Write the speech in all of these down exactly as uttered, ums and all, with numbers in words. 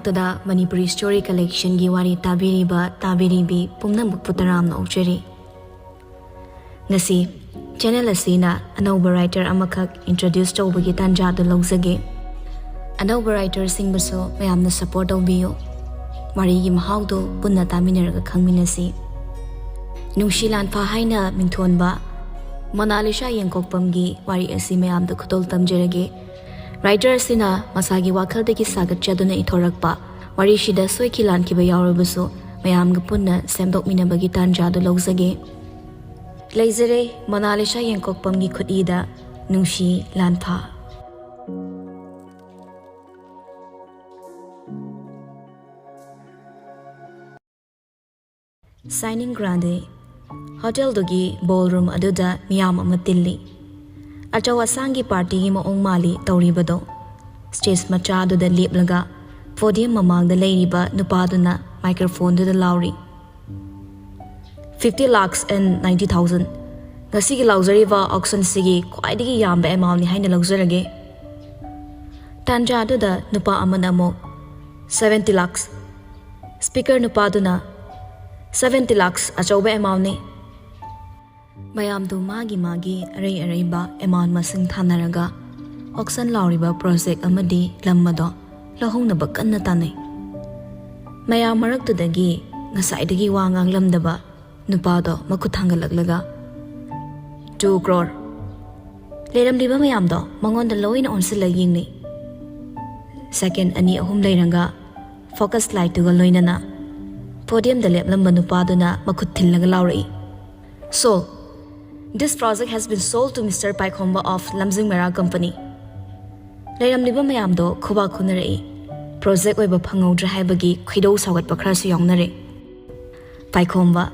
ꯇꯨꯗ ꯃꯅꯤꯄꯨꯔꯤ story collectionꯒꯤ ꯋꯥꯔꯤ ꯇꯥꯕꯤꯔꯤꯕ ꯇꯥꯕꯤꯔꯤꯕꯤ ꯄꯨꯝꯅꯃꯛꯄꯨ ꯇꯔꯥꯝꯅ ꯑꯣꯛꯆꯔꯤ꯫ ꯉꯁꯤ channel ꯑꯁꯤꯅ ꯑꯅꯧꯕ writer ꯑꯃꯈꯛ introduce ꯇꯧꯕꯒꯤ ꯇꯥꯟꯖꯥꯗꯨ ꯂꯧꯖꯒꯦ꯫ ꯑꯅꯧꯕ writerꯁꯤꯡꯕꯨꯁꯨ ꯃꯌꯥꯝꯅ support ꯇꯧꯕꯤꯌꯨ꯫ ꯋꯥꯔꯤꯒꯤ ꯃꯍꯥꯎꯗꯨ ꯄꯨꯟꯅ ꯇꯥꯃꯤꯟꯅꯔꯒ ꯈꯪꯃꯤꯟꯅꯁꯤ꯫ ꯅꯨꯡꯁꯤ ꯂꯥꯟꯐꯥ ꯍꯥꯏꯅ ꯃꯤꯡꯊꯣꯟꯕ ꯃꯣꯅꯥꯂꯤꯁꯥ ꯌꯦꯡꯀꯣꯛꯄꯝꯒꯤ ꯋꯥꯔꯤ ꯑꯁꯤ ꯃꯌꯥꯝꯗ ꯈꯨꯗꯣꯜ ꯇꯝꯖꯔꯒꯦ꯫ Writer ꯑꯁꯤꯅ ꯃꯁꯥꯒꯤ ꯋꯥꯈꯜꯗꯒꯤ ꯁꯥꯒꯠꯆꯗꯨꯅ ꯏꯊꯣꯔꯛꯄ ꯋꯥꯔꯤꯁꯤꯗ ꯁꯣꯏꯈꯤ ꯂꯥꯟꯈꯤꯕ ꯌꯥꯎꯔꯕꯁꯨ ꯃꯌꯥꯝꯒ ꯄꯨꯟꯅ ꯁꯦꯝꯗꯣꯛꯃꯤꯟꯅꯕꯒꯤ ꯇꯥꯟꯖꯥꯗꯨ ꯂꯧꯖꯒꯦ꯫ ꯂꯩꯖꯔꯦ ꯃꯣꯅꯥꯂꯤꯁꯥ ꯌꯦꯡꯀꯣꯛꯄꯝꯒꯤ ꯈꯨꯠꯏꯗ ꯅꯨꯡꯁꯤ ꯂꯥꯟꯐꯥ꯫ Signing Grande꯫ ꯍꯣꯇꯦꯜꯗꯨꯒꯤ ballroom ꯑꯗꯨꯗ ꯃꯤꯌꯥꯝ ꯑꯃ ꯇꯤꯜꯂꯤ꯫ ꯑꯆꯧ ꯑꯁꯥꯡꯒꯤ partyꯒꯤ ꯃꯑꯣꯡ ꯃꯥꯜꯂꯤ ꯇꯧꯔꯤꯕꯗꯣ꯫ Stage ꯃꯆꯥꯗꯨꯗ ꯂꯦꯞꯂꯒ podium ꯃꯃꯥꯡꯗ ꯂꯩꯔꯤꯕ ꯅꯨꯄꯥꯗꯨꯅ microphoneꯗꯨꯗ ꯂꯥꯎꯔꯤ, "Fifty lakhs and ninety thousand꯫ ꯉꯁꯤꯒꯤ ꯂꯥꯎꯖꯔꯤꯕ auctionꯁꯤꯒꯤ ꯈ꯭ꯋꯥꯏꯗꯒꯤ ꯌꯥꯝꯕ amountꯅꯤ ꯍꯥꯏꯅ ꯂꯧꯖꯔꯒꯦ꯫" ꯇꯥꯟꯖꯥꯗꯨꯗ ꯅꯨꯄꯥ ꯑꯃꯅ ꯑꯃꯨꯛ, "Seventy lakhs꯫" Speaker ꯅꯨꯄꯥꯗꯨꯅ, "Seventy lakhs ꯑꯆꯧꯕ amountꯅꯤ꯫" ꯃꯌꯥꯝꯗꯨ ꯃꯥꯒꯤ ꯃꯥꯒꯤ ꯑꯔꯩ ꯑꯔꯩꯕ amount ꯃꯁꯤꯡ ꯊꯥꯅꯔꯒ auction ꯂꯥꯎꯔꯤꯕ project ꯑꯃꯗꯤ ꯂꯝ ꯑꯗꯣ ꯂꯧꯍꯧꯅꯕ ꯀꯟꯅ ꯇꯥꯟꯅꯩ꯫ ꯃꯌꯥꯝ ꯃꯔꯛꯇꯨꯗꯒꯤ ꯉꯁꯥꯏꯗꯒꯤ ꯋꯥ ꯉꯥꯡꯂꯝꯗꯕ ꯅꯨꯄꯥꯗꯣ ꯃꯈꯨꯠ ꯊꯥꯡꯒꯠꯂꯛꯂꯒ, "Two crore꯫" ꯂꯩꯔꯝꯂꯤꯕ ꯃꯌꯥꯝꯗꯣ ꯃꯉꯣꯟꯗ ꯂꯣꯏꯅ ꯑꯣꯟꯁꯤꯜꯂ ꯌꯦꯡꯅꯩ꯫ Second ꯑꯅꯤ ꯑꯍꯨꯝ ꯂꯩꯔꯒ focus lightꯇꯨꯒ ꯂꯣꯏꯅꯅ podiumꯗ ꯂꯦꯞꯂꯝꯕ ꯅꯨꯄꯥꯗꯨꯅ ꯃꯈꯨꯠ ꯊꯤꯜꯂꯒ ꯂꯥꯎꯔꯛꯏ, "Sold! This project has been sold to Mister ꯄꯥꯏꯈꯣꯝꯕ of ꯂꯝꯖꯤꯡ ꯃꯦꯔꯥ Company꯫" ꯂꯩꯔꯝꯂꯤꯕ ꯃꯌꯥꯝꯗꯣ ꯈꯨꯕꯥꯛ ꯈꯨꯅꯔꯛꯏ꯫ Project ꯑꯣꯏꯕ ꯐꯪꯍꯧꯗ꯭ꯔꯦ ꯍꯥꯏꯕꯒꯤ ꯈꯣꯏꯗꯧ ꯁꯥꯎꯒꯠꯄ ꯈꯔꯁꯨ ꯌꯥꯎꯅꯔꯦ꯫ ꯄꯥꯏꯈꯣꯝꯕ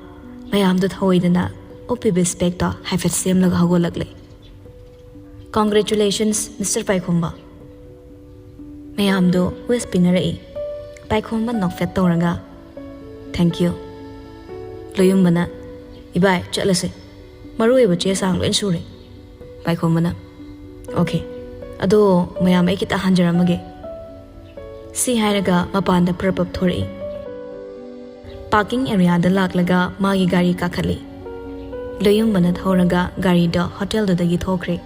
ꯃꯌꯥꯝꯗꯣ ꯊꯧꯑꯣꯏꯗꯅ ꯎꯞꯄꯤꯕ specꯇꯣ ꯍꯥꯏꯐꯦꯠ ꯁꯦꯝꯂꯒ ꯍꯧꯒꯠꯂꯛꯂꯦ꯫ "Congratulations, Mister ꯄꯥꯏꯈꯣꯝꯕ꯫" ꯃꯌꯥꯝꯗꯣ wish ꯄꯤꯅꯔꯛꯏ꯫ ꯄꯥꯏꯈꯣꯝꯕ ꯅꯣꯛꯐꯦꯠ ꯇꯧꯔꯒ, "Thank you꯫" ꯂꯣꯌꯨꯝꯕꯅ, "ꯏꯕꯥꯏ, ꯆꯠꯂꯁꯦ꯫ ꯃꯔꯨ ꯑꯣꯏꯕ ꯆꯦ ꯆꯥꯡ ꯂꯣꯏ ꯁꯨꯔꯦ꯫" ꯄꯥꯏꯈꯣꯝꯕꯅ, "Okay꯫ ꯑꯗꯣ ꯃꯌꯥꯝ ꯑꯩ ꯈꯤꯇ ꯍꯟꯖꯔꯝꯃꯒꯦ꯫" ꯁꯤ ꯍꯥꯏꯔꯒ ꯃꯄꯥꯟꯗ ꯄ꯭ꯔꯞ ꯄ꯭ꯔꯞ ꯊꯣꯔꯛꯏ꯫ ꯄꯥꯔꯀꯤꯡ ꯑꯦꯔꯤꯌꯥꯗ ꯂꯥꯛꯂꯒ ꯃꯥꯒꯤ ꯒꯥꯔꯤ ꯀꯥꯈꯠꯂꯤ꯫ ꯂꯣꯌꯨꯝꯕꯅ ꯊꯧꯔꯒ ꯒꯥꯔꯤꯗꯣ ꯍꯣꯇꯦꯜꯗꯨꯗꯒꯤ ꯊꯣꯛꯈ꯭ꯔꯦ꯫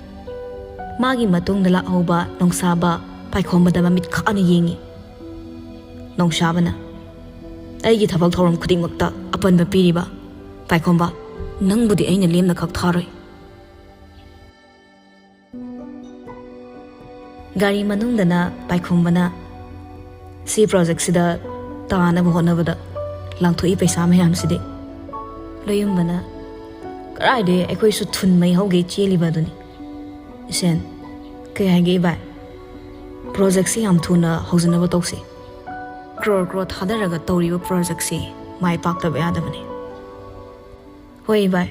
ꯃꯥꯒꯤ ꯃꯇꯨꯡꯗ ꯂꯥꯛꯍꯧꯕ ꯅꯣꯡꯁꯥꯕ ꯄꯥꯏꯈꯣꯝꯕꯗ ꯃꯃꯤꯠ ꯈꯥꯅ ꯌꯦꯡꯉꯤ꯫ ꯅꯣꯡꯁꯥꯕꯅ, "ꯑꯩꯒꯤ ꯊꯕꯛ ꯊꯧꯔꯝ ꯈꯨꯗꯤꯡꯃꯛꯇ ꯑꯄꯟꯕ ꯄꯤꯔꯤꯕ ꯄꯥꯏꯈꯣꯝꯕ, ꯅꯪꯕꯨꯗꯤ ꯑꯩꯅ ꯂꯦꯝꯅ ꯈꯛ ꯊꯥꯔꯣꯏ"꯫ ꯒꯥꯔꯤ ꯃꯅꯨꯡꯗꯅ ꯄꯥꯏꯈꯣꯝꯕꯅ ꯁꯤ ꯄ꯭ꯔꯣꯖꯦꯛꯁꯤꯗ ꯇꯥꯅꯕ ꯍꯣꯠꯅꯕꯗ ꯂꯥꯡꯊꯣꯛꯏ ꯄꯩꯁꯥ ꯃꯌꯥꯝꯁꯤꯗꯤ꯫ ꯂꯣꯌꯨꯝꯕꯅ, "ꯀꯔꯥꯏꯗꯩ ꯑꯩꯈꯣꯏꯁꯨ ꯊꯨꯟ ꯃꯩ ꯍꯧꯒꯩ ꯆꯦꯜꯂꯤꯕ ꯑꯗꯨꯅꯤ꯫ ꯏꯁꯦꯟ, ꯀꯩ ꯍꯥꯏꯒꯦ ꯏꯕꯥꯏ? ꯄ꯭ꯔꯣꯖꯦꯛꯁꯤ ꯌꯥꯝ ꯊꯨꯅ ꯍꯧꯖꯅꯕ ꯇꯧꯁꯤ꯫ ꯀ꯭ꯔꯣꯔ ꯀ꯭ꯔꯣꯔ ꯊꯥꯗꯔꯒ ꯇꯧꯔꯤꯕ ꯄ꯭ꯔꯣꯖꯦꯛꯁꯤ ꯃꯥꯏ ꯄꯥꯛꯇꯕ ꯌꯥꯗꯕꯅꯤ"꯫ "ꯍꯣꯏ ꯏꯕꯥꯏ,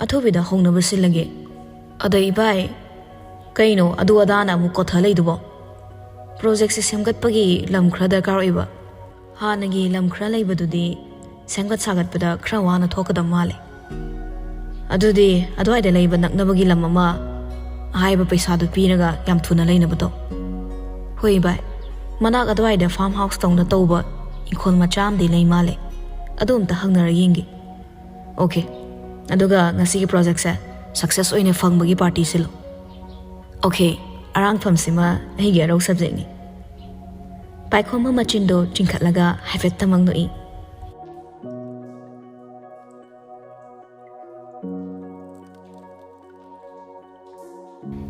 ꯑꯊꯨꯕꯤꯗ ꯍꯧꯅꯕ ꯁꯤꯜꯂꯒꯦ꯫ ꯑꯗꯣ ꯏꯕꯥꯏ, ꯀꯩꯅꯣ ꯑꯗꯨ ꯑꯗꯥꯅ ꯑꯃꯨꯛ ꯀꯣꯊ ꯂꯩꯗꯨꯕꯣ? ꯄ꯭ꯔꯣꯖꯦꯛꯁꯦ ꯁꯦꯝꯒꯠꯄꯒꯤ ꯂꯝ ꯈꯔ ꯗꯔꯀꯥꯔ ꯑꯣꯏꯕ꯫ ꯍꯥꯟꯅꯒꯤ ꯂꯝ ꯈꯔ ꯂꯩꯕꯗꯨꯗꯤ ꯁꯦꯝꯒꯠ ꯁꯥꯒꯠꯄꯗ ꯈꯔ ꯋꯥꯅ ꯊꯣꯛꯀꯗꯕ ꯃꯥꯜꯂꯦ꯫ ꯑꯗꯨꯗꯤ ꯑꯗꯨꯋꯥꯏꯗ ꯂꯩꯕ ꯅꯛꯅꯕꯒꯤ ꯂꯝ ꯑꯃ ꯑꯍꯥꯏꯕ ꯄꯩꯁꯥꯗꯨ ꯄꯤꯔꯒ ꯌꯥꯝ ꯊꯨꯅ ꯂꯩꯅꯕ ꯇꯧ"꯫ "ꯍꯣꯏ ꯏꯕꯥꯏ, ꯃꯅꯥꯛ ꯑꯗꯨꯋꯥꯏꯗ ꯐꯥꯔꯝ ꯍꯥꯎꯁ ꯇꯧꯅ ꯇꯧꯕ ꯏꯪꯈꯣꯜ ꯃꯆꯥ ꯑꯃꯗꯤ ꯂꯩ ꯃꯥꯜꯂꯦ꯫ ꯑꯗꯨ ꯑꯝꯇ ꯍꯪꯅꯔ ꯌꯦꯡꯒꯦ"꯫ "ꯑꯣꯀꯦ꯫ ꯑꯗꯨꯒ ꯉꯁꯤꯒꯤ ꯄ꯭ꯔꯣꯖꯦꯛꯁꯦ ꯁꯛꯁꯦꯁ ꯑꯣꯏꯅ ꯐꯪꯕꯒꯤ ꯄꯥꯔꯇꯤ ꯁꯤꯜꯂꯨ"꯫ "ꯑꯣꯀꯦ, ꯑꯔꯥꯡꯐꯝꯁꯤꯃ ꯑꯩꯒꯤ ꯑꯔꯧ ꯁꯕꯖꯦꯛꯅꯤ"꯫ ꯄꯥꯏꯈꯣꯝꯕ ꯃꯆꯤꯟꯗꯣ ꯆꯤꯡꯈꯠꯂꯒ ꯍꯥꯏꯐꯦꯠꯇꯃꯛ ꯅꯣꯛꯏ꯫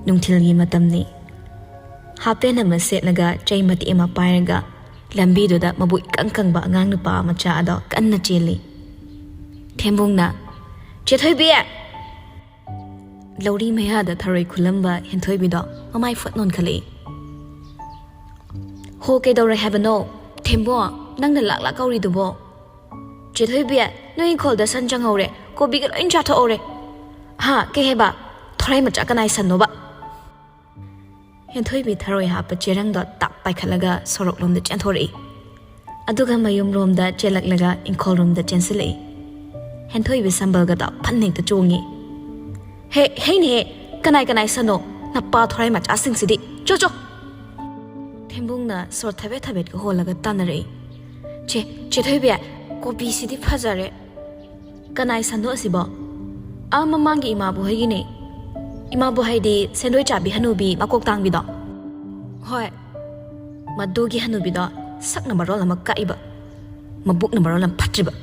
ꯅꯨꯡꯊꯤꯜꯒꯤ ꯃꯇꯝꯅꯤ꯫ ꯍꯥꯞ ꯄꯦꯟ ꯑꯃ ꯁꯦꯠꯂꯒ ꯆꯩ ꯃꯇꯦꯛ ꯑꯃ ꯄꯥꯏꯔꯒ ꯂꯝꯕꯤꯗꯨꯗ ꯃꯕꯨꯛ ꯏꯀꯪ ꯀꯪꯕ ꯑꯉꯥꯡ ꯅꯨꯄꯥ ꯃꯆꯥ ꯑꯗꯣ ꯀꯟꯅ ꯆꯦꯜꯂꯤ꯫ ꯊꯦꯝꯕꯣꯡꯅ, "ꯆꯦ ꯊꯣꯏꯕꯤ!" ꯂꯧꯔꯤ ꯃꯌꯥꯗ ꯊꯔꯣꯏ ꯈꯨꯜꯂꯝꯕ ꯍꯦꯟꯊꯣꯏꯕꯤꯗꯣ ꯃꯃꯥꯏ ꯐꯠ ꯅꯣꯟꯈꯠꯂꯛꯏ꯫ "ꯍꯣ, ꯀꯩꯗꯧꯔꯦ ꯍꯥꯏꯕꯅꯣ? ꯊꯦꯝꯕꯣꯡ, ꯅꯪꯅ ꯂꯥꯛ ꯂꯥꯛ ꯀꯧꯔꯤꯗꯨꯕꯣ?" "ꯆꯦ ꯊꯣꯏꯕꯤ, ꯅꯣꯏ ꯏꯪꯈꯣꯜꯗ ꯁꯟ ꯆꯪꯍꯧꯔꯦ, ꯀꯣꯕꯤꯒ ꯂꯣꯏ ꯆꯥꯊꯣꯛꯍꯧꯔꯦ"꯫ "ꯍꯥ, ꯀꯩ ꯍꯥꯏꯕ? ꯊꯣꯔꯥꯏ ꯃꯆꯥ ꯀꯅꯥꯏ ꯁꯟꯅꯣꯕ?" ꯍꯦꯟꯊꯣꯏꯕꯤ ꯊꯔꯣꯏ ꯍꯥꯞꯄ ꯆꯦꯔꯪꯗꯣ ꯇꯥꯛ ꯄꯥꯏꯈꯠꯂꯒ ꯁꯣꯔꯣꯛꯂꯣꯝꯗ ꯆꯦꯟꯊꯣꯔꯛꯏ꯫ ꯑꯗꯨꯒ ꯃꯌꯨꯝꯂꯣꯝꯗ ꯆꯦꯜꯂꯛꯂꯒ ꯏꯪꯈꯣꯜꯔꯣꯝꯗ ꯆꯦꯟꯁꯤꯜꯂꯛꯏ꯫ ꯍꯦꯟꯊꯣꯏꯕꯤ ꯁꯝꯕꯜꯒꯗꯣ ꯐꯟ ꯍꯦꯛꯇ ꯆꯣꯡꯉꯤ꯫ "ꯍꯦ, ꯍꯩꯅꯦꯍꯦ, ꯀꯅꯥꯏ ꯀꯅꯥꯏ ꯁꯟꯅꯣ? ꯅꯄꯥ ꯊꯣꯔꯥꯏ ꯃꯆꯥꯁꯤꯡꯁꯤꯗꯤ! ꯆꯣ, ꯆꯣ!" ꯊꯦꯝꯕꯨꯡꯅ ꯁꯣꯔ ꯊꯕꯦꯠ ꯊꯕꯦꯠꯀ ꯍꯣꯜꯂꯒ ꯇꯥꯟꯅꯔꯛꯏ꯫ "ꯆꯦ, ꯆꯦ ꯊꯣꯏꯕꯤ, ꯀꯣꯕꯤꯁꯤꯗꯤ ꯐꯖꯔꯦ꯫ ꯀꯅꯥꯏ ꯁꯟꯅꯣ ꯑꯁꯤꯕꯣ?" "ꯑꯥ, ꯃꯃꯥꯡꯒꯤ ꯏꯃꯥꯕꯣꯛ ꯍꯣꯏꯒꯤꯅꯦ꯫ ꯏꯃꯥꯕꯣꯛ ꯍꯥꯏꯗꯤ ꯁꯦꯟꯗꯣꯏ ꯆꯥꯕꯤ ꯍꯅꯨꯕꯤ ꯃꯀꯣꯛ ꯇꯥꯡꯕꯤꯗꯣ?" "ꯍꯣꯏ꯫ ꯃꯗꯨꯒꯤ ꯍꯅꯨꯕꯤꯗꯣ ꯁꯛꯅ ꯃꯔꯣꯜ ꯑꯃ ꯀꯛꯏꯕ, ꯃꯕꯨꯛꯅ ꯃꯔꯣꯜ ꯑꯃ ꯐꯠꯇ꯭ꯔꯤꯕ꯫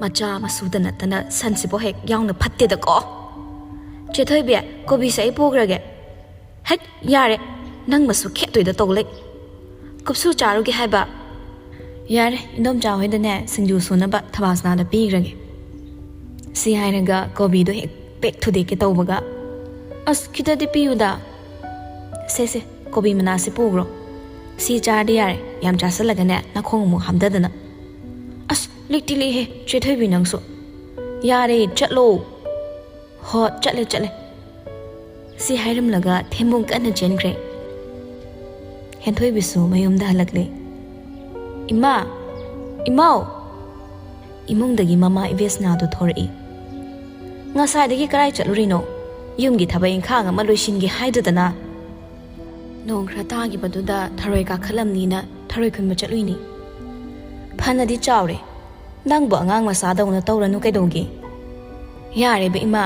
ꯃꯆꯥ ꯃꯁꯨꯗ ꯅꯠꯇꯅ ꯁꯟꯁꯤꯕꯨ ꯍꯦꯛ ꯌꯥꯎꯅ ꯐꯠꯇꯦꯗꯀꯣ꯫ ꯆꯦ ꯊꯣꯏꯕꯤ, ꯀꯣꯕꯤꯁꯦ ꯑꯩ ꯄꯨꯈ꯭ꯔꯒꯦ꯫" "ꯍꯦꯛ ꯌꯥꯔꯦ, ꯅꯪ ꯃꯁꯨ ꯈꯦꯠꯇꯣꯏꯗ ꯇꯧ ꯂꯩ꯫ ꯀꯨꯞꯁꯨ ꯆꯥꯔꯨꯒꯦ ꯍꯥꯏꯕ?" "ꯌꯥꯔꯦ, ꯏꯟꯗꯣꯝꯆꯥ ꯍꯣꯏꯗꯅꯦ ꯁꯤꯡꯖꯨ ꯁꯨꯅꯕ ꯊꯕꯥꯁꯅꯥꯗ ꯄꯤꯈ꯭ꯔꯒꯦ꯫" ꯁꯤ ꯍꯥꯏꯔꯒ ꯀꯣꯕꯤꯗꯣ ꯍꯦꯛ ꯄꯦꯛ ꯊꯨꯗꯦꯛꯀꯦ ꯇꯧꯕꯒ, "ꯑꯁ, ꯈꯤꯇꯗꯤ ꯄꯤꯌꯨꯗ꯫" "ꯁꯦ ꯁꯦ, ꯀꯣꯕꯤ ꯃꯅꯥꯁꯤ ꯄꯨꯈ꯭ꯔꯣ꯫ ꯁꯤ ꯆꯥꯔꯗꯤ ꯌꯥꯔꯦ, ꯌꯥꯝ ꯆꯥꯁꯤꯜꯂꯒꯅꯦ ꯅꯈꯣꯡ ꯑꯃꯨꯛ ꯍꯥꯝꯊꯗꯅ꯫" "ꯑꯁ, ꯂꯤꯛꯇꯤ ꯂꯤꯛꯍꯦ ꯆꯦ ꯊꯣꯏꯕꯤ ꯅꯪꯁꯨ꯫ ꯌꯥꯔꯦ, ꯆꯠꯂꯣ꯫" "ꯍꯣ, ꯆꯠꯂꯦ, ꯆꯠꯂꯦ꯫" ꯁꯤ ꯍꯥꯏꯔꯝꯂꯒ ꯊꯦꯝꯕꯨꯡ ꯀꯟꯅ ꯆꯦꯟꯈ꯭ꯔꯦ꯫ ꯍꯦꯟꯊꯣꯏꯕꯤꯁꯨ ꯃꯌꯨꯝꯗ ꯍꯜꯂꯛꯂꯦ꯫ "ꯏꯃꯥ! ꯏꯃꯥꯎ!" ꯏꯃꯨꯡꯗꯒꯤ ꯃꯃꯥ ꯏꯕꯦꯁꯅꯥꯗꯨ ꯊꯣꯔꯛꯏ꯫ "ꯉꯁꯥꯏꯗꯒꯤ ꯀꯔꯥꯏ ꯆꯠꯂꯨꯔꯤꯅꯣ? ꯌꯨꯝꯒꯤ ꯊꯕꯛ ꯏꯪꯈꯥꯡ ꯑꯃ ꯂꯣꯏꯁꯤꯟꯒꯦ ꯍꯥꯏꯗꯗꯅ?" "ꯅꯣꯡ ꯈꯔ ꯇꯥꯈꯤꯕꯗꯨꯗ ꯊꯔꯣꯏ ꯀꯥꯈꯠꯂꯝꯅꯤꯅ ꯊꯔꯣꯏ ꯈꯨꯟꯕ ꯆꯠꯂꯨꯏꯅꯤ꯫ ꯐꯅꯗꯤ ꯆꯥꯎꯔꯦ꯫ ꯅꯪꯕꯨ ꯑꯉꯥꯡ ꯃꯆꯥꯗꯧꯅ ꯇꯧꯔꯅꯨ ꯀꯩꯗꯧꯒꯦ?" "ꯌꯥꯔꯦꯕ ꯏꯃꯥ,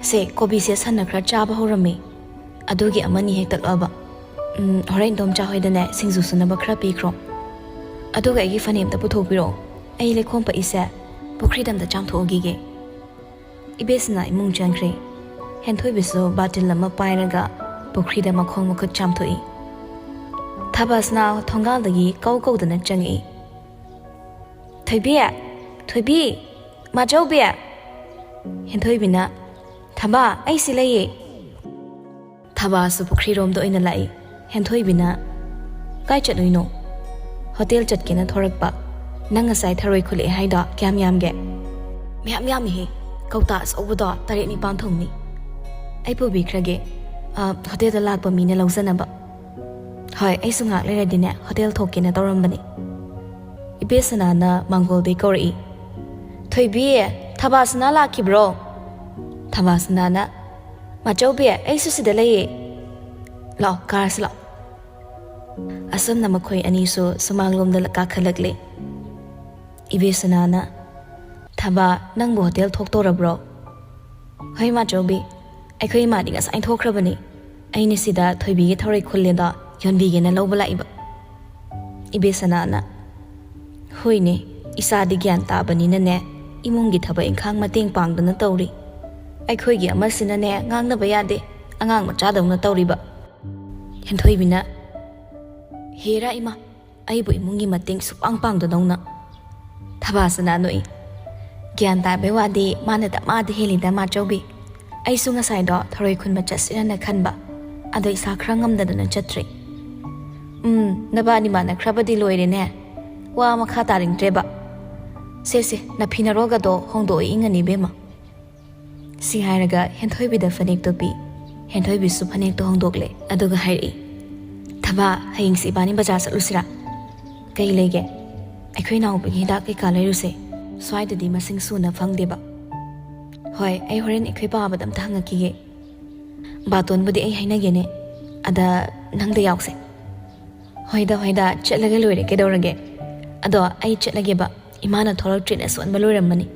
ꯁꯦ ꯀꯣꯕꯤꯁꯦ ꯁꯟꯅ ꯈꯔ ꯆꯥꯕ ꯍꯧꯔꯝꯃꯦ, ꯑꯗꯨꯒꯤ ꯑꯃꯅꯤ ꯍꯦꯛꯇꯠꯂꯛꯑꯕ꯫ ꯎꯝ, ꯍꯣꯔꯦꯟ ꯏꯟꯗꯣꯝꯆꯥ ꯍꯣꯏꯗꯅꯦ ꯁꯤꯡꯖꯨ ꯁꯨꯅꯕ ꯈꯔ ꯄꯤꯈ꯭ꯔꯣ꯫ ꯑꯗꯨꯒ ꯑꯩꯒꯤ ꯐꯅꯦꯛ ꯑꯝꯇ ꯄꯨꯊꯣꯛꯄꯤꯔꯛꯑꯣ, ꯑꯩ ꯂꯩꯈꯣꯝ ꯄꯛꯏꯁꯦ ꯄꯨꯈ꯭ꯔꯤꯗ ꯑꯝꯇ ꯆꯥꯝꯊꯣꯛꯎꯈꯤꯒꯦ꯫" ꯏꯕꯦꯁꯅꯥ ꯏꯃꯨꯡ ꯆꯪꯈ꯭ꯔꯦ꯫ ꯍꯦꯟꯊꯣꯏꯕꯤꯁꯨ ꯕꯥꯇꯤꯜ ꯑꯃ ꯄꯥꯏꯔꯒ ꯄꯨꯈ꯭ꯔꯤꯗ ꯃꯈꯣꯡ ꯃꯈꯨꯠ ꯆꯥꯝꯊꯣꯛꯏ꯫ ꯊꯕꯥꯁꯅꯥ ꯊꯣꯡꯒꯥꯜꯗꯒꯤ ꯀꯧ ꯀꯧꯗꯅ ꯆꯪꯉꯛꯏ꯫ "ꯊꯣꯏꯕꯤ! ꯊꯣꯏꯕꯤ! ꯃꯥꯆꯧꯕꯤ!" ꯍꯦꯟꯊꯣꯏꯕꯤꯅ, "ꯊꯕꯥ, ꯑꯩ ꯁꯤ ꯂꯩꯌꯦ꯫" ꯊꯕꯥꯁꯨ ꯄꯨꯈ꯭ꯔꯤꯔꯣꯝꯗ ꯑꯣꯏꯅ ꯂꯥꯛꯏ꯫ ꯍꯦꯟꯊꯣꯏꯕꯤꯅ, "ꯀꯥꯏ ꯆꯠꯂꯨꯏꯅꯣ?" "ꯍꯣꯇꯦꯜ ꯆꯠꯀꯦꯅ ꯊꯣꯔꯛꯄ꯫ ꯅꯪ ꯉꯁꯥꯏ ꯊꯔꯣꯏ ꯈꯨꯜꯂꯛꯑꯦ ꯍꯥꯏꯗꯣ ꯀꯌꯥꯝ ꯌꯥꯝꯒꯦ?" "ꯃꯌꯥꯝ ꯌꯥꯝꯃꯤꯍꯦ, ꯀꯧꯇꯥ ꯑꯆꯧꯕꯗꯣ ꯇꯔꯦꯠ ꯅꯤꯄꯥꯟ ꯊꯣꯡꯅꯤ꯫ ꯑꯩ ꯄꯨꯕꯤꯈ꯭ꯔꯒꯦ, ꯑ, ꯍꯣꯇꯦꯜꯗ ꯂꯥꯛꯄ ꯃꯤꯅ ꯂꯧꯖꯅꯕ꯫" "ꯍꯣꯏ, ꯑꯩꯁꯨ ꯉꯥꯏꯍꯥꯛ ꯂꯩꯔꯗꯤꯅꯦ ꯍꯣꯇꯦꯜ ꯊꯣꯛꯀꯦꯅ ꯇꯧꯔꯝꯕꯅꯤ꯫" ꯏꯕꯦꯁꯅꯥꯅ ꯃꯥꯡꯒꯣꯜꯗꯩ ꯀꯧꯔꯛꯏ꯫ "ꯊꯣꯏꯕꯤ, ꯊꯕꯥꯁꯅꯥ ꯂꯥꯛꯈꯤꯕ꯭ꯔꯣ?" ꯊꯕꯥꯁꯅꯥꯅ, "ꯃꯥꯆꯧꯕꯤ, ꯑꯩꯁꯨ ꯁꯤꯗ ꯂꯩꯌꯦ꯫ ꯂꯥꯛꯑꯣ, ꯀꯥꯔꯁꯤ ꯂꯥꯛꯑꯣ꯫" ꯑꯁꯨꯝꯅ ꯃꯈꯣꯏ ꯑꯅꯤꯁꯨ ꯁꯨꯃꯥꯡꯂꯣꯝꯗ ꯀꯥꯈꯠꯂꯛꯂꯦ꯫ ꯏꯕꯦꯁꯅꯥꯅ, "ꯊꯕꯥ, ꯅꯪꯕꯨ ꯍꯣꯇꯦꯜ ꯊꯣꯛꯇꯧꯔꯕ꯭ꯔꯣ?" "ꯍꯣꯏ, ꯃꯥꯆꯧꯕꯤ, ꯑꯩꯈꯣꯏ ꯏꯃꯥꯗꯤ ꯉꯁꯥꯏ ꯊꯣꯛꯈ꯭ꯔꯕꯅꯤ꯫ ꯑꯩꯅ ꯁꯤꯗ ꯊꯣꯏꯕꯤꯒꯤ ꯊꯔꯣꯏ ꯈꯨꯜꯂꯦꯗꯣ ꯌꯣꯟꯕꯤꯒꯦꯅ ꯂꯧꯕ ꯂꯥꯛꯏꯕ꯫" ꯏꯕꯦꯁꯅꯥꯅ, "ꯍꯣꯏꯅꯦ, ꯏꯆꯥꯗꯤ ꯒ꯭ꯌꯥꯟ ꯇꯥꯕꯅꯤꯅꯅꯦ, ꯏꯃꯨꯡꯒꯤ ꯊꯕꯛ ꯏꯪꯈꯥꯡ ꯃꯇꯦꯡ ꯄꯥꯡꯗꯅ ꯇꯧꯔꯤ꯫ ꯑꯩꯈꯣꯏꯒꯤ ꯑꯃꯁꯤꯅꯅꯦ ꯉꯥꯡꯅꯕ ꯌꯥꯗꯦ, ꯑꯉꯥꯡ ꯃꯆꯥꯗꯧꯅ ꯇꯧꯔꯤꯕ꯫" ꯍꯦꯟꯊꯣꯏꯕꯤꯅ, "ꯍꯦꯔꯥ ꯏꯃꯥ, ꯑꯩꯕꯨ ꯏꯃꯨꯡꯒꯤ ꯃꯇꯦꯡ ꯁꯨꯛꯄꯥꯡ ꯄꯥꯡꯗꯗꯧꯅ꯫" ꯊꯕꯥꯁꯅꯥ ꯅꯣꯛꯏ꯫ "ꯒ꯭ꯌꯥꯟ ꯇꯥꯕꯩ ꯋꯥꯗꯤ ꯃꯥꯅ ꯗꯃꯥꯗ ꯍꯦꯜꯂꯤꯗ, ꯃꯥꯆꯧꯕꯤ꯫ ꯑꯩꯁꯨ ꯉꯁꯥꯏꯗꯣ ꯊꯔꯣꯏ ꯈꯨꯟꯕ ꯆꯠꯁꯤꯔꯅ ꯈꯟꯕ, ꯑꯗꯣ ꯏꯁꯥ ꯈꯔ ꯉꯝꯗꯗꯅ ꯆꯠꯇ꯭ꯔꯦ꯫" "ꯎꯝ, ꯅꯕꯥꯅꯤ ꯃꯥꯟꯅꯈ꯭ꯔꯕꯗꯤ ꯂꯣꯏꯔꯦꯅꯦ꯫ ꯋꯥ ꯃꯈꯥ ꯇꯥꯅꯤꯡꯗ꯭ꯔꯦꯕ꯫ ꯁꯦ, ꯁꯦ, ꯅꯐꯤ ꯅꯔꯣꯜꯒꯗꯣ ꯍꯣꯡꯗꯣꯛꯑꯣ, ꯏꯪꯉꯅꯤ ꯏꯕꯦꯝꯃ꯫" ꯁꯤ ꯍꯥꯏꯔꯒ ꯍꯦꯟꯊꯣꯏꯕꯤꯗ ꯐꯅꯦꯛꯇꯣ ꯄꯤ꯫ ꯍꯦꯟꯊꯣꯏꯕꯤꯁꯨ ꯐꯅꯦꯛꯇꯣ ꯍꯣꯡꯗꯣꯛꯂꯦ, ꯑꯗꯨꯒ ꯍꯥꯏꯔꯛꯏ, "ꯊꯕꯥ, ꯍꯌꯦꯡꯁꯦ ꯏꯕꯥꯅꯤ ꯕꯖꯥꯔ ꯆꯠꯂꯨꯁꯤꯔꯥ?" "ꯀꯩ ꯂꯩꯒꯦ?" "ꯑꯩꯈꯣꯏ ꯅꯥꯎꯕꯒꯤ ꯍꯤꯗꯥꯛ ꯀꯩꯀꯥ ꯂꯩꯔꯨꯁꯦ꯫ ꯁ꯭ꯋꯥꯏꯗꯗꯤ ꯃꯁꯤꯡ ꯁꯨꯅ ꯐꯪꯗꯦꯕ꯫" "ꯍꯣꯏ, ꯑꯩ ꯍꯣꯔꯦꯟ ꯑꯩꯈꯣꯏ ꯄꯥꯕꯗ ꯑꯝꯇ ꯍꯪꯉꯛꯈꯤꯒꯦ꯫ ꯕꯥꯇꯣꯟꯕꯨꯗꯤ ꯑꯩ ꯍꯥꯏꯅꯒꯦꯅꯦ, ꯑꯗ ꯅꯪꯗ ꯌꯥꯎꯁꯦ꯫" "ꯍꯣꯏꯗ, ꯍꯣꯏꯗ, ꯆꯠꯂꯒ ꯂꯣꯏꯔꯦ, ꯀꯩꯗꯧꯔꯒꯦ? ꯑꯗꯣ ꯑꯩ ꯆꯠꯂꯒꯦꯕ, ꯏꯃꯥꯅ ꯊꯣꯛꯂꯛꯇ꯭ꯔꯤꯅ ꯁꯣꯟꯕ ꯂꯣꯏꯔꯝꯃꯅꯤ꯫"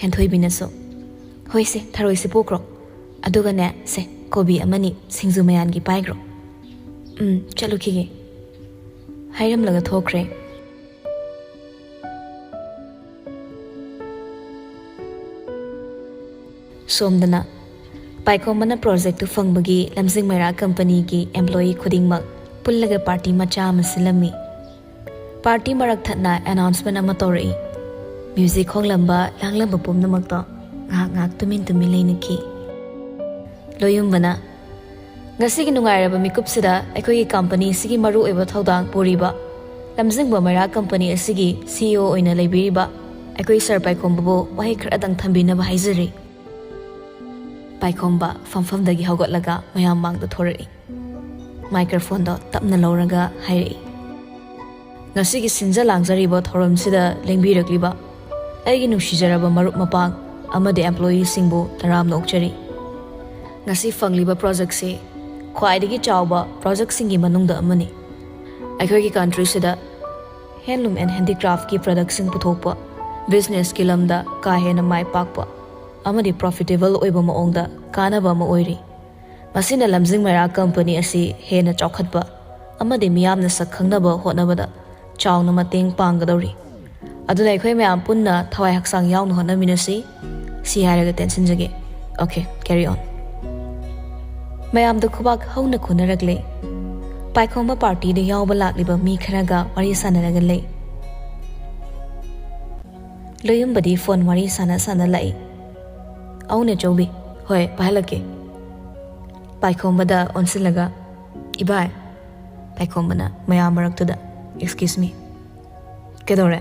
ꯍꯦꯟꯊꯣꯏꯕꯤꯅꯁꯨ, "ꯍꯣꯏꯁꯦ, ꯊꯔꯣꯏꯁꯦ ꯄꯨꯈ꯭ꯔꯣ, ꯑꯗꯨꯒꯅꯦ, ꯁꯦ, ꯀꯣꯕꯤ ꯑꯃꯅꯤ ꯁꯤꯡꯖꯨ ꯃꯌꯥꯟꯒꯤ ꯄꯥꯏꯈ꯭ꯔꯣ꯫ ꯎꯝ, ꯆꯠꯂꯨꯈꯤꯒꯦ꯫" ꯍꯥꯏꯔꯝꯂꯒ ꯊꯣꯛꯈ꯭ꯔꯦ꯫ ꯁꯣꯝꯗꯅ ꯄꯥꯏꯈꯣꯝꯕꯅ ꯄ꯭ꯔꯣꯖꯦꯛꯇꯨ ꯐꯪꯕꯒꯤ ꯂꯝꯖꯤꯡ ꯃꯩꯔꯥ ꯀꯝꯄꯅꯤꯒꯤ ꯑꯦꯝꯄ꯭ꯂꯣꯌꯤ ꯈꯨꯗꯤꯡꯃꯛ ꯄꯨꯜꯂꯒ ꯄꯥꯔꯇꯤ ꯃꯆꯥ ꯑꯃ ꯁꯤꯜꯂꯝꯃꯤ꯫ ꯄꯥꯔꯇꯤ ꯃꯔꯛ ꯊꯠꯅ ꯑꯦꯅꯥꯎꯟꯁꯃꯦꯟ ꯑꯃ ꯇꯧꯔꯛꯏ꯫ ꯃ꯭ꯌꯨꯖꯤꯛ ꯈꯣꯡꯂꯝꯕ, ꯂꯥꯡꯂꯝꯕ ꯄꯨꯝꯅꯃꯛꯇꯣ ꯉꯥꯏꯍꯥꯛ ꯉꯥꯏꯍꯥꯛ ꯇꯨꯃꯤꯟ ꯇꯨꯃꯤꯟ ꯂꯩꯅꯈꯤ꯫ ꯂꯣꯌꯨꯝꯕꯅ, "ꯉꯁꯤꯒꯤ ꯅꯨꯡꯉꯥꯏꯔꯕ ꯃꯤꯀꯨꯞꯁꯤꯗ ꯑꯩꯈꯣꯏꯒꯤ ꯀꯝꯄꯅꯤꯁꯤꯒꯤ ꯃꯔꯨꯑꯣꯏꯕ ꯊꯧꯗꯥꯡ ꯄꯨꯔꯤꯕ, ꯂꯝꯖꯤꯡꯕ ꯃꯩꯔꯥ ꯀꯝꯄꯅꯤ ꯑꯁꯤꯒꯤ ꯁꯤ ꯏ ꯑꯣ ꯑꯣꯏꯅ ꯂꯩꯕꯤꯔꯤꯕ ꯑꯩꯈꯣꯏ ꯁꯥꯔ ꯄꯥꯏꯈꯣꯝꯕꯕꯨ ꯋꯥꯍꯩ ꯈꯔꯗꯪ ꯊꯝꯕꯤꯅꯕ ꯍꯥꯏꯖꯔꯤ꯫" ꯄꯥꯏꯈꯣꯝꯕ ꯐꯝꯐꯝꯗꯒꯤ ꯍꯧꯒꯠꯂꯒ ꯃꯌꯥꯝ ꯃꯥꯡꯗ ꯊꯣꯔꯛꯏ꯫ ꯃꯥꯏꯀ꯭ꯔꯣꯐꯣꯟꯗꯣ ꯇꯞꯅ ꯂꯧꯔꯒ ꯍꯥꯏꯔꯛꯏ, "ꯉꯁꯤꯒꯤ ꯁꯤꯟꯖ ꯂꯥꯡꯖꯔꯤꯕ ꯊꯧꯔꯝꯁꯤꯗ ꯂꯦꯡꯕꯤꯔꯛꯂꯤꯕ ꯑꯩꯒꯤ ꯅꯨꯡꯁꯤꯖꯔꯕ ꯃꯔꯨꯞ ꯃꯄꯥꯡ ꯑꯃꯗꯤ ꯑꯦꯝꯄ꯭ꯂꯣꯌꯤꯁꯤꯡꯕꯨ ꯇꯔꯥꯝꯅ ꯑꯣꯛꯆꯔꯤ꯫ ꯉꯁꯤ ꯐꯪꯂꯤꯕ ꯄ꯭ꯔꯣꯖꯦꯛꯁꯤ ꯈ꯭ꯋꯥꯏꯗꯒꯤ ꯆꯥꯎꯕ ꯄ꯭ꯔꯣꯖꯦꯛꯁꯤꯡꯒꯤ ꯃꯅꯨꯡꯗ ꯑꯃꯅꯤ꯫ ꯑꯩꯈꯣꯏꯒꯤ ꯀꯟꯇ꯭ꯔꯤꯁꯤꯗ ꯍꯦꯟꯂꯨꯝ ꯑꯦꯟ ꯍꯦꯟꯗꯤꯀ꯭ꯔꯥꯐꯀꯤ ꯄ꯭ꯔꯗꯛꯁꯤꯡ ꯄꯨꯊꯣꯛꯄ, ꯕꯤꯖꯤꯅꯦꯁꯀꯤ ꯂꯝꯗ ꯀꯥ ꯍꯦꯟꯅ ꯃꯥꯏ ꯄꯥꯛꯄ ꯑꯃꯗꯤ ꯄ꯭ꯔꯣꯐꯤꯇꯦꯕꯜ ꯑꯣꯏꯕ ꯃꯑꯣꯡꯗ ꯀꯥꯟꯅꯕ ꯑꯃ ꯑꯣꯏꯔꯤ꯫ ꯃꯁꯤꯅ ꯂꯝꯖꯤꯡ ꯃꯩꯔꯥ ꯀꯝꯄꯅꯤ ꯑꯁꯤ ꯍꯦꯟꯅ ꯆꯥꯎꯈꯠꯄ ꯑꯃꯗꯤ ꯃꯤꯌꯥꯝꯅ ꯁꯛ ꯈꯪꯅꯕ ꯍꯣꯠꯅꯕꯗ ꯆꯥꯎꯅ ꯃꯇꯦꯡ ꯄꯥꯡꯒꯗꯧꯔꯤ꯫ ꯑꯗꯨꯅ ꯑꯩꯈꯣꯏ ꯃꯌꯥꯝ ꯄꯨꯟꯅ ꯊꯋꯥꯏ ꯍꯛꯆꯥꯡ ꯌꯥꯎꯅ ꯍꯣꯠꯅꯃꯤꯟꯅꯁꯤ꯫ ꯁꯤ ꯍꯥꯏꯔꯒ ꯇꯦꯟꯁꯤꯟꯖꯒꯦ꯫ Okay, carry on꯫ ꯃꯌꯥꯝꯗ ꯈꯨꯕꯥꯛ ꯍꯧꯅ ꯈꯨꯅꯔꯛꯂꯦ꯫ ꯄꯥꯏꯈꯣꯝꯕ ꯄꯥꯔꯇꯤꯗ ꯌꯥꯎꯕ ꯂꯥꯛꯂꯤꯕ ꯃꯤ ꯈꯔꯒ ꯋꯥꯔꯤ ꯁꯥꯟꯅꯔꯒ ꯂꯩ꯫ ꯂꯣꯌꯨꯝꯕꯗꯤ ꯐꯣꯟ ꯋꯥꯔꯤ ꯁꯥꯟꯅ ꯁꯥꯟꯅ ꯂꯥꯛꯏ꯫ "ꯑꯧ ꯅꯦꯆꯧꯕꯤ, ꯍꯣꯏ, ꯄꯥꯏꯍꯜꯂꯛꯀꯦ꯫" ꯄꯥꯏꯈꯣꯝꯕꯗ ꯑꯣꯟꯁꯤꯜꯂꯒ, "ꯏꯕꯥꯏ꯫" ꯄꯥꯏꯈꯣꯝꯕꯅ ꯃꯌꯥꯝ ꯃꯔꯛꯇꯨꯗ, "Excuse me꯫" "ꯀꯩꯗꯧꯔꯦ?"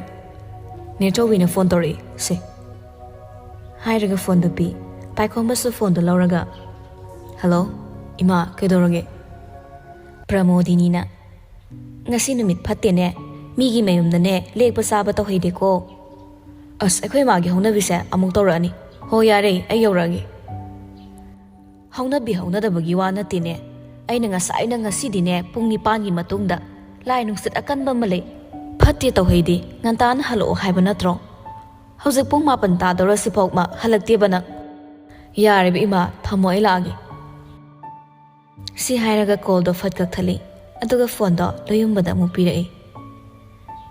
"ꯅꯦꯆꯧꯕꯤꯅ ꯐꯣꯟ ꯇꯧꯔꯛꯏ ꯁꯦ꯫" ꯍꯥꯏꯔꯒ ꯐꯣꯟꯗꯨ ꯄꯤ꯫ ꯄꯥꯏꯈꯣꯝꯕꯁꯨ ꯐꯣꯟꯗꯨ ꯂꯧꯔꯒ, "ꯍꯜꯂꯣ, ꯏꯃꯥ, ꯀꯩꯗꯧꯔꯒꯦ?" ꯄ꯭ꯔꯃꯣꯗꯤꯅꯤꯅ, "ꯉꯁꯤ ꯅꯨꯃꯤꯠ ꯐꯠꯇꯦꯅꯦ, ꯃꯤꯒꯤ ꯃꯌꯨꯝꯗꯅꯦ ꯂꯦꯛꯄ ꯆꯥꯕ ꯇꯧꯍꯩꯗꯦꯀꯣ꯫" "ꯑꯁ, ꯑꯩꯈꯣꯏ ꯃꯥꯒꯤ ꯍꯧꯅꯕꯤꯁꯦ ꯑꯃꯨꯛ ꯇꯧꯔꯛꯑꯅꯤ꯫ ꯍꯣ, ꯌꯥꯔꯦ, ꯑꯩ ꯌꯧꯔꯛꯑꯒꯦ꯫" "ꯍꯧꯅꯕꯤ ꯍꯧꯅꯗꯕꯒꯤ ꯋꯥ ꯅꯠꯇꯦꯅꯦ, ꯑꯩꯅ ꯉꯁꯥꯏꯅ ꯉꯁꯤꯗꯤꯅꯦ ꯄꯨꯡ ꯅꯤꯄꯥꯟꯒꯤ ꯃꯇꯨꯡꯗ ꯂꯥꯏ ꯅꯨꯡꯁꯤꯠ ꯑꯀꯟꯕ ꯑꯃ ꯂꯩ, ꯐꯠꯇꯦ ꯇꯧꯍꯩꯗꯦ, ꯉꯟꯇꯥꯅ ꯍꯜꯂꯛꯑꯣ ꯍꯥꯏꯕ ꯅꯠꯇ꯭ꯔꯣ? ꯍꯧꯖꯤꯛ ꯄꯨꯡ ꯃꯥꯄꯟ ꯇꯥꯗꯧꯔꯁꯤꯐꯥꯎꯃ ꯍꯜꯂꯛꯇꯦꯕ ꯅꯪ꯫ ꯌꯥꯔꯦꯕ ꯏꯃꯥ, ꯊꯝꯃꯣ, ꯑꯩ ꯂꯥꯛꯑꯒꯦ꯫" ꯁꯤ ꯍꯥꯏꯔꯒ ꯀꯣꯜꯗꯣ ꯐꯠ ꯀꯛꯊꯠꯂꯤ, ꯑꯗꯨꯒ ꯐꯣꯟꯗꯣ ꯂꯣꯌꯨꯝꯕꯗ ꯑꯃꯨꯛ ꯄꯤꯔꯛꯏ꯫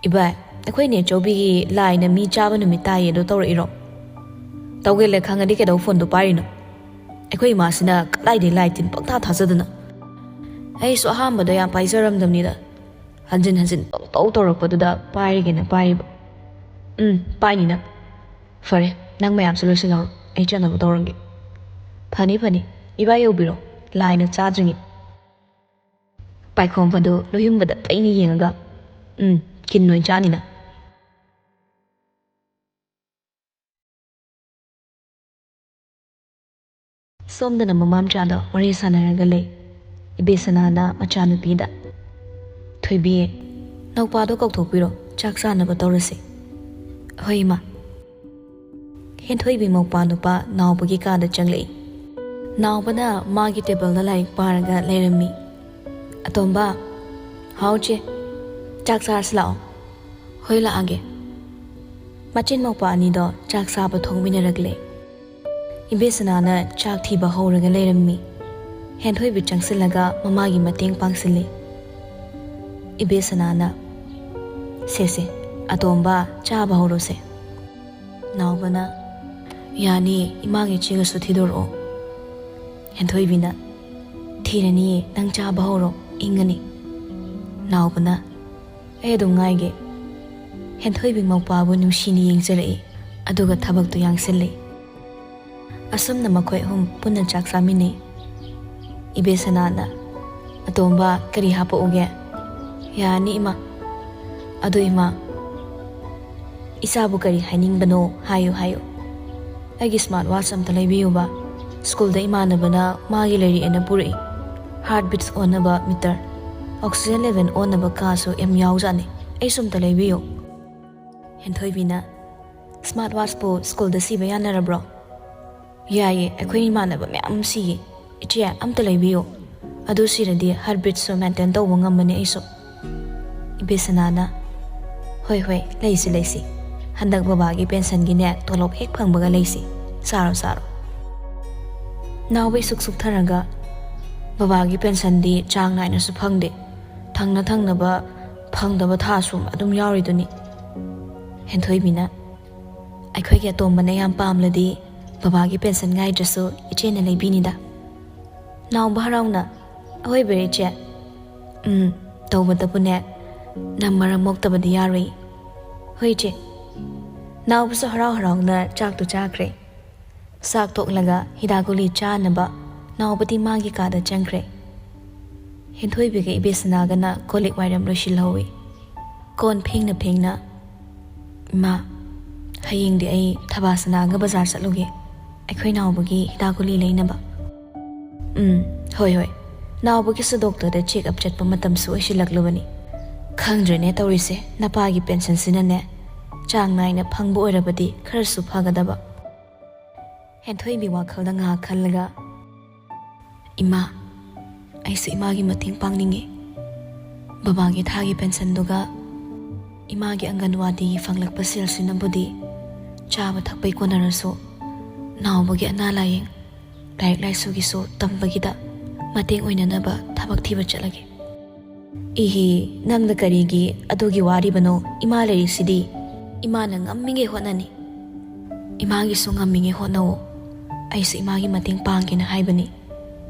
"ꯏꯕꯥꯏ, ꯑꯩꯈꯣꯏ ꯅꯦꯆꯧꯕꯤꯒꯤ ꯂꯥꯏꯅ ꯃꯤ ꯆꯥꯕ ꯅꯨꯃꯤꯠ ꯇꯥꯏꯌꯦ, ꯑꯗꯣ ꯇꯧꯔꯛꯏꯔꯣ?" "ꯇꯧꯒꯜꯂꯦ ꯈꯪꯉꯗꯤ ꯀꯩꯗꯧ ꯐꯣꯟꯗꯣ ꯄꯥꯏꯔꯤꯅꯣ? ꯑꯩꯈꯣꯏ ꯏꯃꯥꯁꯤꯅ ꯀꯗꯥꯏꯗꯩ ꯂꯥꯏ ꯇꯤꯟ ꯄꯪꯊꯥ ꯊꯥꯖꯗꯅ꯫" ꯑꯩꯁꯨ ꯑꯍꯥꯟꯕꯗ ꯌꯥꯝ ꯄꯥꯏꯖꯔꯝꯗꯕꯅꯤꯗ, ꯍꯟꯖꯤꯟ ꯍꯟꯖꯤꯟ ꯄꯪꯇꯧ ꯇꯧꯔꯛꯄꯗꯨꯗ ꯄꯥꯏꯔꯒꯦꯅ ꯄꯥꯏꯔꯤꯕ꯫ "ꯎꯝ, ꯄꯥꯏꯅꯤ ꯅꯪ꯫ ꯐꯔꯦ, ꯅꯪ ꯃꯌꯥꯝꯁꯨ ꯂꯣꯏꯁꯤꯜꯍꯧꯔꯣ, ꯑꯩ ꯆꯠꯅꯕ ꯇꯧꯔꯝꯒꯦ꯫" "ꯐꯅꯤ, ꯐꯅꯤ, ꯏꯕꯥꯏ ꯌꯧꯕꯤꯔꯣ, ꯂꯥꯏꯅ ꯆꯥꯗ꯭ꯔꯤꯉꯩ꯫" ꯄꯥꯏꯈꯣꯝꯕꯗꯨ ꯂꯣꯌꯨꯝꯕꯗ ꯄꯩꯅ ꯌꯦꯡꯉꯒ, "ꯎꯝ, ꯀꯤꯟ ꯑꯣꯏꯅ ꯆꯥꯅꯤ ꯅꯪ꯫" ꯁꯣꯝꯗꯅ ꯃꯃꯥ ꯃꯆꯥꯗꯣ ꯋꯥꯔꯤ ꯁꯥꯟꯅꯔꯒ ꯂꯩ꯫ ꯏꯕꯦꯁꯅꯥꯅ ꯃꯆꯥꯅꯨꯄꯤꯗ, "ꯊꯣꯏꯕꯤ, ꯅꯧꯄꯥꯗꯣ ꯀꯧꯊꯣꯛꯄꯤꯔꯣ, ꯆꯥꯛ ꯆꯥꯅꯕ ꯇꯧꯔꯁꯤ꯫" "ꯍꯣꯏ, ꯏꯃꯥ꯫" ꯍꯦꯟꯊꯣꯏꯕꯤ ꯃꯧꯄꯥ ꯅꯨꯄꯥ ꯅꯥꯎꯕꯒꯤ ꯀꯥꯗ ꯆꯪꯂꯛꯏ꯫ ꯅꯥꯎꯕꯅ ꯃꯥꯒꯤ ꯇꯦꯕꯜꯗ ꯂꯥꯏꯔꯤꯛ ꯄꯥꯔꯒ ꯂꯩꯔꯝꯃꯤ꯫ "ꯑꯇꯣꯝꯕ, ꯍꯥꯎ ꯆꯦ, ꯆꯥꯛ ꯆꯥꯔꯁꯤ ꯂꯥꯛꯑꯣ꯫" "ꯍꯣꯏ, ꯂꯥꯛꯑꯒꯦ꯫" ꯃꯆꯤꯟ ꯃꯧꯄꯥ ꯑꯅꯤꯗꯣ ꯆꯥꯛ ꯆꯥꯕ ꯊꯣꯛꯃꯤꯟꯅꯔꯛꯂꯦ꯫ ꯏꯕꯦꯁꯅꯥꯅ ꯆꯥꯛ ꯊꯤꯕ ꯍꯧꯔꯒ ꯂꯩꯔꯝꯃꯤ꯫ ꯍꯦꯟꯊꯣꯏꯕꯤ ꯆꯪꯁꯤꯜꯂꯒ ꯃꯃꯥꯒꯤ ꯃꯇꯦꯡ ꯄꯥꯡꯁꯤꯜꯂꯤ꯫ ꯏꯕꯦꯁꯅꯥꯅ, "ꯁꯦ ꯁꯦ, ꯑꯇꯣꯝꯕ, ꯆꯥꯕ ꯍꯧꯔꯣꯁꯦ꯫" ꯅꯥꯎꯕꯅ, "ꯌꯥꯅꯤ, ꯏꯃꯥꯒꯤ ꯆꯦꯒꯁꯨ ꯊꯤꯗꯣꯔꯛꯑꯣ꯫" ꯍꯦꯟꯊꯣꯏꯕꯤꯅ, "ꯊꯤꯔꯅꯤꯌꯦ, ꯅꯪ ꯆꯥꯕ ꯍꯧꯔꯣ, ꯏꯪꯉꯅꯤ꯫" ꯅꯥꯎꯕꯅ, "ꯑꯩ ꯑꯗꯨꯝ ꯉꯥꯏꯒꯦ꯫" ꯍꯦꯟꯊꯣꯏꯕꯤ ꯃꯧꯄꯥꯕꯨ ꯅꯨꯡꯁꯤꯅ ꯌꯦꯡꯖꯔꯛꯏ, ꯑꯗꯨꯒ ꯊꯕꯛꯇꯨ ꯌꯥꯡꯁꯤꯜꯂꯤ꯫ ꯑꯁꯨꯝꯅ ꯃꯈꯣꯏ ꯑꯍꯨꯝ ꯄꯨꯟꯅ ꯆꯥꯛ ꯆꯥꯃꯤꯟꯅꯩ꯫ ꯏꯕꯦꯁꯅꯥꯅ, "ꯑꯇꯣꯝꯕ, ꯀꯔꯤ ꯍꯥꯞꯄꯛꯎꯒꯦ?" "ꯌꯥꯔꯅꯤ, ꯏꯃꯥ꯫" "ꯑꯗꯨ, ꯏꯃꯥ, ꯏꯆꯥꯕꯨ ꯀꯔꯤ ꯍꯥꯏꯅꯤꯡꯕꯅꯣ, ꯍꯥꯏꯌꯨ, ꯍꯥꯏꯌꯨ꯫" "ꯑꯩꯒꯤ ꯁ꯭ꯃꯥꯔꯠ ꯋꯥꯆ ꯑꯝꯇ ꯂꯩꯕꯤꯌꯨꯕ꯫ ꯁ꯭ꯀꯨꯜꯗ ꯏꯃꯥꯟꯅꯕꯅ ꯃꯥꯒꯤ ꯂꯩꯔꯛꯑꯦꯅ ꯄꯨꯔꯛꯏ꯫ ꯍꯥꯔꯠ ꯕꯤꯠꯁ ꯑꯣꯟꯅꯕ ꯃꯤꯇꯔ, ꯑꯣꯛꯁꯤꯖꯦꯟ ꯂꯦꯚꯦꯜ ꯑꯣꯟꯅꯕ ꯀꯥꯁꯨ ꯌꯥꯝ ꯌꯥꯎꯖꯥꯠꯅꯤ꯫ ꯑꯩꯁꯨ ꯑꯝꯇ ꯂꯩꯕꯤꯌꯨ꯫" ꯍꯦꯟꯊꯣꯏꯕꯤꯅ, "ꯁ꯭ꯃꯥꯔꯠ ꯋꯥꯆꯄꯨ ꯁ꯭ꯀꯨꯜꯗ ꯁꯤꯕ ꯌꯥꯅꯔꯕ꯭ꯔꯣ?" "ꯌꯥꯏꯌꯦ, ꯑꯩꯈꯣꯏ ꯏꯃꯥꯟꯅꯕ ꯃꯌꯥꯝ ꯑꯃ ꯁꯤꯌꯦ꯫ ꯏꯆꯦ, ꯑꯝꯇ ꯂꯩꯕꯤꯌꯨ꯫ ꯑꯗꯨ ꯁꯤꯔꯗꯤ ꯍꯥꯔꯠ ꯕꯤꯠꯁꯨ ꯃꯦꯟꯇꯦꯟ ꯇꯧꯕ ꯉꯝꯃꯅꯤ ꯑꯩꯁꯨ꯫" ꯏꯕꯦꯁꯅꯥꯅ, "ꯍꯣꯏ, ꯍꯣꯏ, ꯂꯩꯁꯤ, ꯂꯩꯁꯤ꯫ ꯍꯟꯗꯛ ꯕꯕꯥꯒꯤ ꯄꯦꯟꯁꯟꯒꯤꯅꯦ, ꯇꯣꯂꯣꯞ ꯍꯦꯛ ꯐꯪꯕꯒ ꯂꯩꯁꯤ꯫ ꯆꯥꯔꯣ, ꯆꯥꯔꯣ꯫" ꯅꯥꯎꯕ ꯏꯁꯨꯛ ꯁꯨꯛꯊꯔꯒ, "ꯕꯕꯥꯒꯤ ꯄꯦꯟꯁꯟꯗꯤ ꯆꯥꯡ ꯅꯥꯏꯅꯁꯨ ꯐꯪꯗꯦ꯫ ꯊꯪꯅ ꯊꯪꯅꯕ ꯐꯪꯗꯕ ꯊꯥꯁꯨ ꯑꯗꯨꯝ ꯌꯥꯎꯔꯤꯗꯨꯅꯤ꯫" ꯍꯦꯟꯊꯣꯏꯕꯤꯅ, "ꯑꯩꯈꯣꯏꯒꯤ ꯑꯇꯣꯝꯕꯅ ꯌꯥꯝ ꯄꯥꯝꯂꯗꯤ ꯕꯕꯥꯒꯤ ꯄꯦꯟꯁꯟ ꯉꯥꯏꯗ꯭ꯔꯁꯨ ꯏꯆꯦꯅ ꯂꯩꯕꯤꯅꯤꯗ꯫" ꯅꯥꯎꯕ ꯍꯔꯥꯎꯅ, "ꯑꯑꯣꯏꯕꯔꯣ ꯏꯆꯦ?" "ꯎꯝ, ꯇꯧꯕꯇꯕꯨꯅꯦ, ꯅꯪ ꯃꯔꯝ ꯃꯣꯛꯇꯕꯗꯤ ꯌꯥꯔꯣꯏ꯫" "ꯍꯣꯏ ꯏꯆꯦ꯫" ꯅꯥꯎꯕꯁꯨ ꯍꯔꯥꯎ ꯍꯔꯥꯎꯅ ꯆꯥꯛꯇꯨ ꯆꯥꯈ꯭ꯔꯦ꯫ ꯆꯥꯛ ꯇꯣꯛꯂꯒ ꯍꯤꯗꯥꯛ ꯒꯨꯂꯤ ꯆꯥꯅꯕ ꯅꯥꯎꯕꯗꯤ ꯃꯥꯒꯤ ꯀꯥꯗ ꯆꯪꯈ꯭ꯔꯦ꯫ ꯍꯦꯟꯊꯣꯏꯕꯤꯒ ꯏꯕꯦꯁꯅꯥꯒꯅ ꯀꯣꯜ ꯂꯤꯛ ꯋꯥꯏꯔꯝ ꯂꯣꯏꯁꯤꯜꯍꯧꯏ꯫ ꯀꯣꯟ ꯐꯦꯡꯅ ꯐꯦꯡꯅ, "ꯏꯃꯥ, ꯍꯌꯦꯡꯗꯤ ꯑꯩ ꯊꯕꯥꯁꯅꯥꯒ ꯕꯖꯥꯔ ꯆꯠꯂꯨꯒꯦ, ꯑꯩꯈꯣꯏ ꯅꯥꯎꯕꯒꯤ ꯍꯤꯗꯥꯛ ꯒꯨꯂꯤ ꯂꯩꯅꯕ꯫" "ꯎꯝ, ꯍꯣꯏ, ꯍꯣꯏ꯫ ꯅꯥꯎꯕꯒꯤꯁꯨ ꯗꯣꯛꯇꯔꯗ ꯆꯦꯛ ꯑꯞ ꯆꯠꯄ ꯃꯇꯝꯁꯨ ꯑꯣꯏꯁꯤꯜꯂꯛꯂꯕꯅꯤ꯫ ꯈꯪꯗ꯭ꯔꯦꯅꯦ ꯇꯧꯔꯤꯁꯦ, ꯅꯄꯥꯒꯤ ꯄꯦꯟꯁꯟꯁꯤꯅꯅꯦ, ꯆꯥꯡ ꯅꯥꯏꯅ ꯐꯪꯕ ꯑꯣꯏꯔꯕꯗꯤ ꯈꯔꯁꯨ ꯐꯒꯗꯕ꯫" ꯍꯦꯟꯊꯣꯏꯕꯤ ꯋꯥꯈꯜꯗ ꯉꯥꯏꯍꯥꯛ ꯈꯜꯂꯒ, ꯏꯃꯥ, ꯑꯩꯁꯨ ꯏꯃꯥꯒꯤ ꯃꯇꯦꯡ ꯄꯥꯡꯅꯤꯡꯉꯤ꯫ ꯕꯕꯥꯒꯤ ꯊꯥꯒꯤ ꯄꯦꯟꯁꯟꯗꯨꯒ ꯏꯃꯥꯒꯤ ꯑꯪꯒꯟꯋꯥꯗꯤꯒꯤ ꯐꯪꯂꯛꯄ ꯁꯦꯜꯁꯤꯅꯕꯨꯗꯤ ꯆꯥꯕ ꯊꯛꯄꯩ ꯀꯣꯟꯅꯔꯁꯨ, ꯅꯥꯎꯕꯒꯤ ꯑꯅꯥ ꯂꯥꯏꯌꯦꯡ, ꯂꯥꯏꯔꯤꯛ ꯂꯥꯏꯁꯨꯒꯤꯁꯨ ꯇꯝꯕꯒꯤꯗ ꯃꯇꯦꯡ ꯑꯣꯏꯅꯅꯕ ꯊꯕꯛ ꯊꯤꯕ ꯆꯠꯂꯒꯦ꯫ ꯏꯍꯤ, ꯅꯪꯅ ꯀꯔꯤꯒꯤ ꯑꯗꯨꯒꯤ ꯋꯥꯔꯤꯕꯅꯣ? ꯏꯃꯥ ꯂꯩꯔꯤꯁꯤꯗꯤ꯫ ꯏꯃꯥꯅ ꯉꯝꯃꯤꯉꯩ ꯍꯣꯠꯅꯅꯤ꯫ ꯏꯃꯥꯒꯤꯁꯨ ꯉꯝꯃꯤꯉꯩ ꯍꯣꯠꯅꯧ꯫ ꯑꯩꯁꯨ ꯏꯃꯥꯒꯤ ꯃꯇꯦꯡ ꯄꯥꯡꯒꯦꯅ ꯍꯥꯏꯕꯅꯤ꯫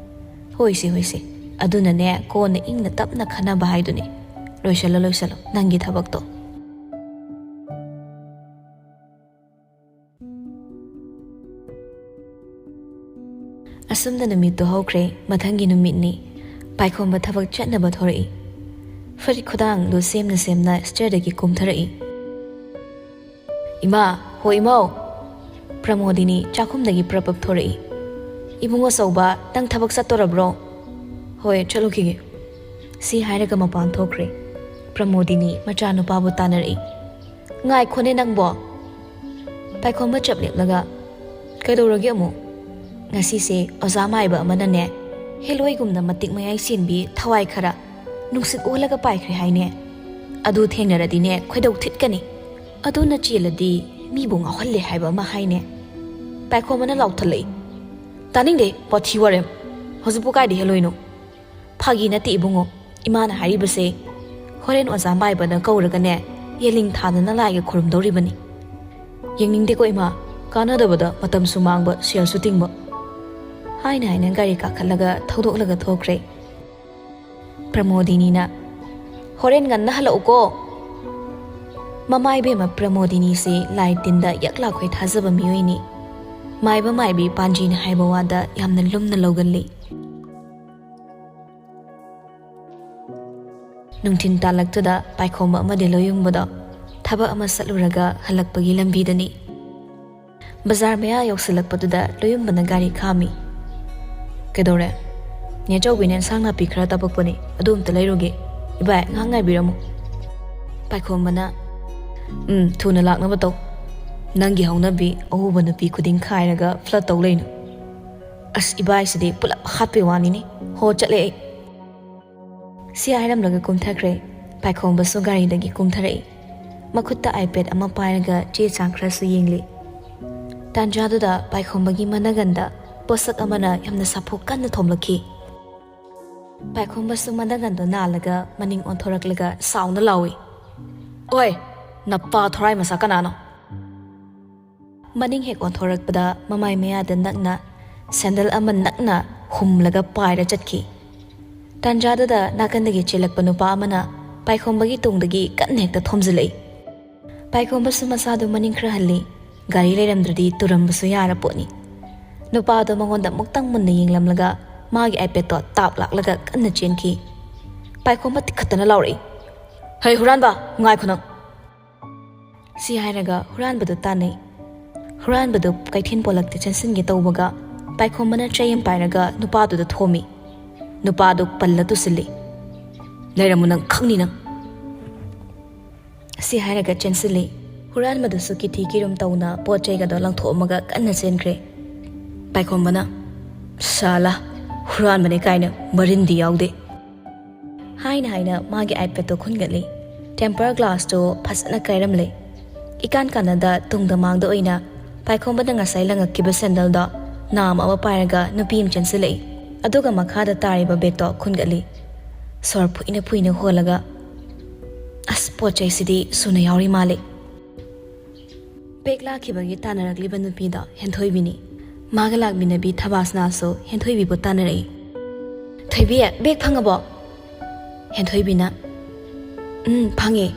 ꯍꯣꯏꯁꯦ, ꯍꯣꯏꯁꯦ꯫ ꯑꯗꯨꯅꯅꯦ, ꯀꯣꯟꯅ ꯏꯪꯅ ꯇꯞꯅ ꯈꯟꯅꯕ ꯍꯥꯏꯗꯨꯅꯤ꯫ ꯂꯣꯏꯁꯜꯂꯣ, ꯂꯣꯏꯁꯜꯂꯣ ꯅꯪꯒꯤ ꯊꯕꯛꯇꯣ꯫ ꯑꯁꯨꯝꯅ ꯅꯨꯃꯤꯠꯇꯨ ꯍꯧꯈ꯭ꯔꯦ꯫ ꯃꯊꯪꯒꯤ ꯅꯨꯃꯤꯠꯅꯤ꯫ ꯄꯥꯏꯈꯣꯝꯕ ꯊꯕꯛ ꯆꯠꯅꯕ ꯊꯣꯔꯛꯏ꯫ ꯐꯨꯔꯤꯠ ꯈꯨꯗꯥꯡꯗꯨ ꯁꯦꯝꯅ ꯁꯦꯝꯅ ꯁ꯭ꯇꯦꯌꯔꯗꯒꯤ ꯀꯨꯝꯊꯔꯛꯏ꯫ "ꯏꯃꯥ, ꯍꯣ ꯏꯃꯧ!" ꯄ꯭ꯔꯃꯣꯗꯤꯅꯤ ꯆꯥꯛꯈꯨꯝꯗꯒꯤ ꯄ꯭ꯔꯞ ꯄ꯭ꯔꯞ ꯊꯣꯔꯛꯏ꯫ "ꯏꯕꯨꯡꯉꯣ ꯆꯧꯕ, ꯅꯪ ꯊꯕꯛ ꯆꯠꯇꯣꯔꯕ꯭ꯔꯣ?" "ꯍꯣꯏ, ꯆꯠꯂꯨꯈꯤꯒꯦ꯫" ꯁꯤ ꯍꯥꯏꯔꯒ ꯃꯄꯥꯟ ꯊꯣꯛꯈ꯭ꯔꯦ꯫ ꯄ꯭ꯔꯃꯣꯗꯤꯅꯤ ꯃꯆꯥꯅꯨꯄꯥꯕꯨ ꯇꯥꯟꯅꯔꯛꯏ꯫ "ꯉꯥꯏꯈꯣꯅꯦ ꯅꯪꯕꯣ!" ꯄꯥꯏꯈꯣꯝꯕ ꯆꯞ ꯂꯦꯞꯂꯒ, "ꯀꯩꯗꯧꯔꯒꯦ ꯑꯃꯨꯛ?" "ꯉꯁꯤꯁꯦ ꯑꯣꯖꯥ ꯃꯥꯏꯕ ꯑꯃꯅꯅꯦ, ꯍꯦꯂꯣꯏꯒꯨꯝꯅ ꯃꯇꯤꯛ ꯃꯌꯥꯏ ꯆꯦꯟꯕꯤ ꯊꯋꯥꯏ ꯈꯔ ꯅꯨꯡꯁꯤꯠ ꯑꯣꯜꯂꯒ ꯄꯥꯏꯈ꯭ꯔꯦ ꯍꯥꯏꯅꯦ꯫ ꯑꯗꯨ ꯊꯦꯡꯅꯔꯗꯤꯅꯦ ꯈꯣꯏꯗꯧ ꯊꯤꯠꯀꯅꯤ꯫ ꯑꯗꯨꯅ ꯆꯦꯜꯂꯗꯤ ꯃꯤꯕꯨ ꯉꯥꯎꯍꯜꯂꯦ ꯍꯥꯏꯕ ꯑꯃ ꯍꯥꯏꯅꯦ꯫" ꯄꯥꯏꯈꯣꯝꯕꯅ ꯂꯥꯎꯊꯠꯂꯛꯏ꯫ "ꯇꯥꯅꯤꯡꯗꯦ, ꯋꯥꯊꯤ ꯋꯥꯔꯦꯝ꯫ ꯍꯧꯖꯤꯛꯄꯨ ꯀꯥꯏꯗ ꯍꯦꯂꯣꯏꯅꯣ?" "ꯐꯥꯒꯤ ꯅꯠꯇꯦ ꯏꯕꯨꯡꯉꯣ, ꯏꯃꯥꯅ ꯍꯥꯏꯔꯤꯕꯁꯦ꯫ ꯍꯣꯔꯦꯟ ꯑꯣꯖꯥ ꯃꯥꯏꯕꯅ ꯀꯧꯔꯒꯅꯦ, ꯌꯦꯜꯂꯤꯡ ꯊꯥꯗꯅ ꯂꯥꯏꯒ ꯈꯨꯔꯨꯝꯗꯧꯔꯤꯕꯅꯤ꯫" "ꯌꯦꯡꯅꯤꯡꯗꯦꯀꯣ ꯏꯃꯥ, ꯀꯥꯟꯅꯗꯕꯗ ꯃꯇꯝꯁꯨ ꯃꯥꯡꯕ, ꯁꯦꯜꯁꯨ ꯇꯤꯡꯕ꯫" ꯍꯥꯏꯅ ꯍꯥꯏꯅ ꯒꯥꯔꯤ ꯀꯥꯈꯠꯂꯒ ꯊꯧꯗꯣꯛꯂꯒ ꯊꯣꯛꯈ꯭ꯔꯦ꯫ ꯄ꯭ꯔꯃꯣꯗꯤꯅꯤꯅ, "ꯍꯣꯔꯦꯟ ꯉꯟꯅ ꯍꯜꯂꯛꯎꯀꯣ꯫" ꯃꯃꯥ ꯏꯕꯦꯝꯃ ꯄ꯭ꯔꯃꯣꯗꯤꯅꯤꯁꯤ ꯂꯥꯏ ꯇꯤꯟꯗ ꯌꯥꯝ ꯂꯥꯎꯈꯩ ꯊꯥꯖꯕ ꯃꯤꯑꯣꯏꯅꯤ꯫ ꯃꯥꯏꯕ ꯃꯥꯏꯕꯤ ꯄꯥꯟꯖꯤꯅ ꯍꯥꯏꯕ ꯋꯥꯗ ꯌꯥꯝꯅ ꯂꯨꯝꯅ ꯂꯧꯒꯜꯂꯤ꯫ ꯅꯨꯡꯊꯤꯟ ꯇꯥꯂꯛꯇꯨꯗ ꯄꯥꯏꯈꯣꯝꯕ ꯑꯃꯗꯤ ꯂꯣꯌꯨꯝꯕꯗꯣ ꯊꯕꯛ ꯑꯃ ꯆꯠꯂꯨꯔꯒ ꯍꯜꯂꯛꯄꯒꯤ ꯂꯝꯕꯤꯗꯅꯤ꯫ ꯕꯖꯥꯔ ꯃꯌꯥ ꯌꯧꯁꯤꯜꯂꯛꯄꯗꯨꯗ ꯂꯣꯌꯨꯝꯕꯅ ꯒꯥꯔꯤ ꯈꯥꯝꯃꯤ꯫ "ꯀꯩꯗꯧꯔꯦ?" "ꯅꯦꯆꯧꯕꯤꯅ ꯏꯟꯁꯥꯡ ꯅꯥꯄꯤ ꯈꯔ ꯇꯄꯛꯄꯅꯤ, ꯑꯗꯨ ꯑꯝꯇ ꯂꯩꯔꯨꯒꯦ꯫ ꯏꯕꯥꯏ, ꯉꯥꯏꯍꯥꯛ ꯉꯥꯏꯕꯤꯔꯝꯃꯨ꯫" ꯄꯥꯏꯈꯣꯝꯕꯅ, "ꯎꯝ, ꯊꯨꯅ ꯂꯥꯛꯅꯕ ꯇꯧ꯫ ꯅꯪꯒꯤ ꯍꯧꯅꯕꯤ ꯑꯎꯕ ꯅꯨꯄꯤ ꯈꯨꯗꯤꯡ ꯈꯥꯏꯔꯒ ꯐ꯭ꯂꯠ ꯇꯧ ꯂꯩꯅꯨ꯫" "ꯑꯁ, ꯏꯕꯥꯏꯁꯤꯗꯤ ꯄꯨꯂꯞ ꯍꯥꯠꯄꯩ ꯋꯥꯅꯤꯅꯦ꯫ ꯍꯣ, ꯆꯠꯂꯦ ꯑꯩ꯫" ꯁꯤ ꯍꯥꯏꯔꯝꯂꯒ ꯀꯨꯝꯊꯈ꯭ꯔꯦ꯫ ꯄꯥꯏꯈꯣꯝꯕꯁꯨ ꯒꯥꯔꯤꯗꯒꯤ ꯀꯨꯝꯊꯔꯛꯏ꯫ ꯃꯈꯨꯠꯇ iPad ꯑꯃ ꯄꯥꯏꯔꯒ ꯆꯦ ꯆꯥꯡ ꯈꯔꯁꯨ ꯌꯦꯡꯂꯤ꯫ ꯇꯥꯟꯖꯥꯗꯨꯗ ꯄꯥꯏꯈꯣꯝꯕꯒꯤ ꯃꯅꯒꯟꯗ ꯄꯣꯠꯁꯛ ꯑꯃꯅ ꯌꯥꯝꯅ ꯁꯥꯐꯨ ꯀꯟꯅ ꯊꯣꯝꯂꯛꯈꯤ꯫ ꯄꯥꯏꯈꯣꯝꯕꯁꯨ ꯃꯅꯒꯟꯗꯣ ꯅꯥꯜꯂꯒ ꯃꯅꯤꯡ ꯑꯣꯟꯊꯣꯔꯛꯂꯒ ꯁꯥꯎꯅ ꯂꯥꯎꯏ, "ꯑꯣꯏ, ꯅꯄꯥ ꯊꯣꯔꯥꯏ ꯃꯆꯥ ꯀꯅꯥꯅꯣ?" ꯃꯅꯤꯡ ꯍꯦꯛ ꯑꯣꯟꯊꯣꯔꯛꯄꯗ ꯃꯃꯥꯏ ꯃꯌꯥꯗ ꯅꯛꯅ ꯁꯦꯟꯗꯜ ꯑꯃ ꯅꯛꯅ ꯍꯨꯝꯂꯒ ꯄꯥꯏꯔ ꯆꯠꯈꯤ꯫ ꯇꯥꯟꯖꯥꯗꯨꯗ ꯅꯥꯀꯟꯗꯒꯤ ꯆꯦꯜꯂꯛꯄ ꯅꯨꯄꯥ ꯑꯃꯅ ꯄꯥꯏꯈꯣꯝꯕꯒꯤ ꯇꯨꯡꯗꯒꯤ ꯀꯟꯅ ꯍꯦꯛꯇ ꯊꯣꯝꯖꯤꯜꯂꯛꯏ꯫ ꯄꯥꯏꯈꯣꯝꯕꯁꯨ ꯃꯁꯥꯗꯨ ꯃꯅꯤꯡ ꯈꯔ ꯍꯜꯂꯤ꯫ ꯒꯥꯔꯤ ꯂꯩꯔꯝꯗ꯭ꯔꯗꯤ ꯇꯨꯔꯝꯕꯁꯨ ꯌꯥꯔ ꯄꯣꯠꯅꯤ꯫ ꯅꯨꯄꯥꯗꯣ ꯃꯉꯣꯟꯗ ꯑꯃꯨꯛꯇꯪ ꯃꯨꯟꯅ ꯌꯦꯡꯂꯝꯂꯒ ꯃꯥꯒꯤ iPad ꯇꯣ ꯇꯥꯞ ꯂꯥꯛꯂꯒ ꯀꯟꯅ ꯆꯦꯟꯈꯤ꯫ ꯄꯥꯏꯈꯣꯝꯕ ꯇꯤꯛꯈꯠꯇꯅ ꯂꯥꯎꯔꯛꯏ, "ꯍꯩ ꯍꯨꯔꯥꯟꯕ, ꯉꯥꯏꯈꯣ ꯅꯪ!" ꯁꯤ ꯍꯥꯏꯔꯒ ꯍꯨꯔꯥꯟꯕꯗꯨ ꯇꯥꯟꯅꯩ꯫ ꯍꯨꯔꯥꯟꯕꯗꯨ ꯀꯩꯊꯦꯜ ꯄꯣꯂꯛꯇ ꯆꯦꯟꯁꯤꯟꯒꯦ ꯇꯧꯕꯒ ꯄꯥꯏꯈꯣꯝꯕꯅ ꯆꯩ ꯑꯃ ꯄꯥꯏꯔꯒ ꯅꯨꯄꯥꯗꯨꯗ ꯊꯣꯝꯃꯤ꯫ ꯅꯨꯄꯥꯗꯨ ꯄꯜꯂ ꯇꯨꯁꯤꯜꯂꯤ꯫ "ꯂꯩꯔꯝꯃꯨ ꯅꯪ, ꯈꯪꯅꯤ ꯅꯪ!" ꯁꯤ ꯍꯥꯏꯔꯒ ꯆꯦꯟꯁꯤꯜꯂꯤ꯫ ꯍꯨꯔꯥꯟꯕꯗꯨꯁꯨ ꯀꯤꯊꯤ ꯀꯤꯔꯨꯝ ꯇꯧꯅ ꯄꯣꯠ ꯆꯩꯒꯗꯣ ꯂꯪꯊꯣꯛꯑꯝꯃꯒ ꯀꯟꯅ ꯆꯦꯟꯈ꯭ꯔꯦ꯫ ꯄꯥꯏꯈꯣꯝꯕꯅ, "ꯁꯥꯂꯥ, ꯍꯨꯔꯥꯟꯕꯅꯦ ꯀꯥꯏꯅ ꯃꯔꯤꯟꯗꯤ ꯌꯥꯎꯗꯦ!" ꯍꯥꯏꯅ ꯍꯥꯏꯅ ꯃꯥꯒꯤ iPad ꯇꯣ ꯈꯨꯟꯒꯠꯂꯤ꯫ Tempered glass ꯇꯣ ꯐꯖꯅ ꯀꯥꯏꯔꯝꯂꯦ꯫ ꯏꯀꯥꯟ ꯀꯥꯟꯅꯗ ꯇꯨꯡꯗ ꯃꯥꯡꯗ ꯑꯣꯏꯅ ꯄꯥꯏꯈꯣꯝꯕꯗ ꯉꯁꯥꯏ ꯂꯪꯉꯛꯈꯤꯕ ꯁꯦꯟꯗꯜꯗꯣ ꯅꯥꯝꯃ ꯑꯃ ꯄꯥꯏꯔꯒ ꯅꯨꯄꯤ ꯑꯃ ꯆꯦꯟꯁꯤꯜꯂꯛꯏ꯫ ꯑꯗꯨꯒ ꯃꯈꯥꯗ ꯇꯥꯔꯤꯕ bag ꯇꯣ ꯈꯨꯟꯒꯠꯂꯤ꯫ ꯁꯣꯔ ꯐꯨꯏꯅ ꯐꯨꯏꯅ ꯍꯣꯜꯂꯒ, "ꯑꯁ, ꯄꯣꯠ ꯆꯩꯁꯤꯗꯤ ꯁꯨꯅ ꯌꯥꯎꯔꯤ ꯃꯥꯜꯂꯦ꯫" Bag ꯂꯥꯛꯈꯤꯕꯒꯤ ꯇꯥꯟꯅꯔꯛꯂꯤꯕ ꯅꯨꯄꯤꯗꯣ ꯍꯦꯟꯊꯣꯏꯕꯤꯅꯤ꯫ ꯃꯥꯒ ꯂꯥꯛꯃꯤꯟꯅꯕꯤ ꯊꯕꯥꯁꯅꯥꯁꯨ ꯍꯦꯟꯊꯣꯏꯕꯤꯕꯨ ꯇꯥꯟꯅꯔꯛꯏ꯫ "ꯊꯣꯏꯕꯤ, bag ꯐꯪꯉꯕꯣ?" ꯍꯦꯟꯊꯣꯏꯕꯤꯅ, "ꯎꯝ, ꯐꯪꯉꯦ꯫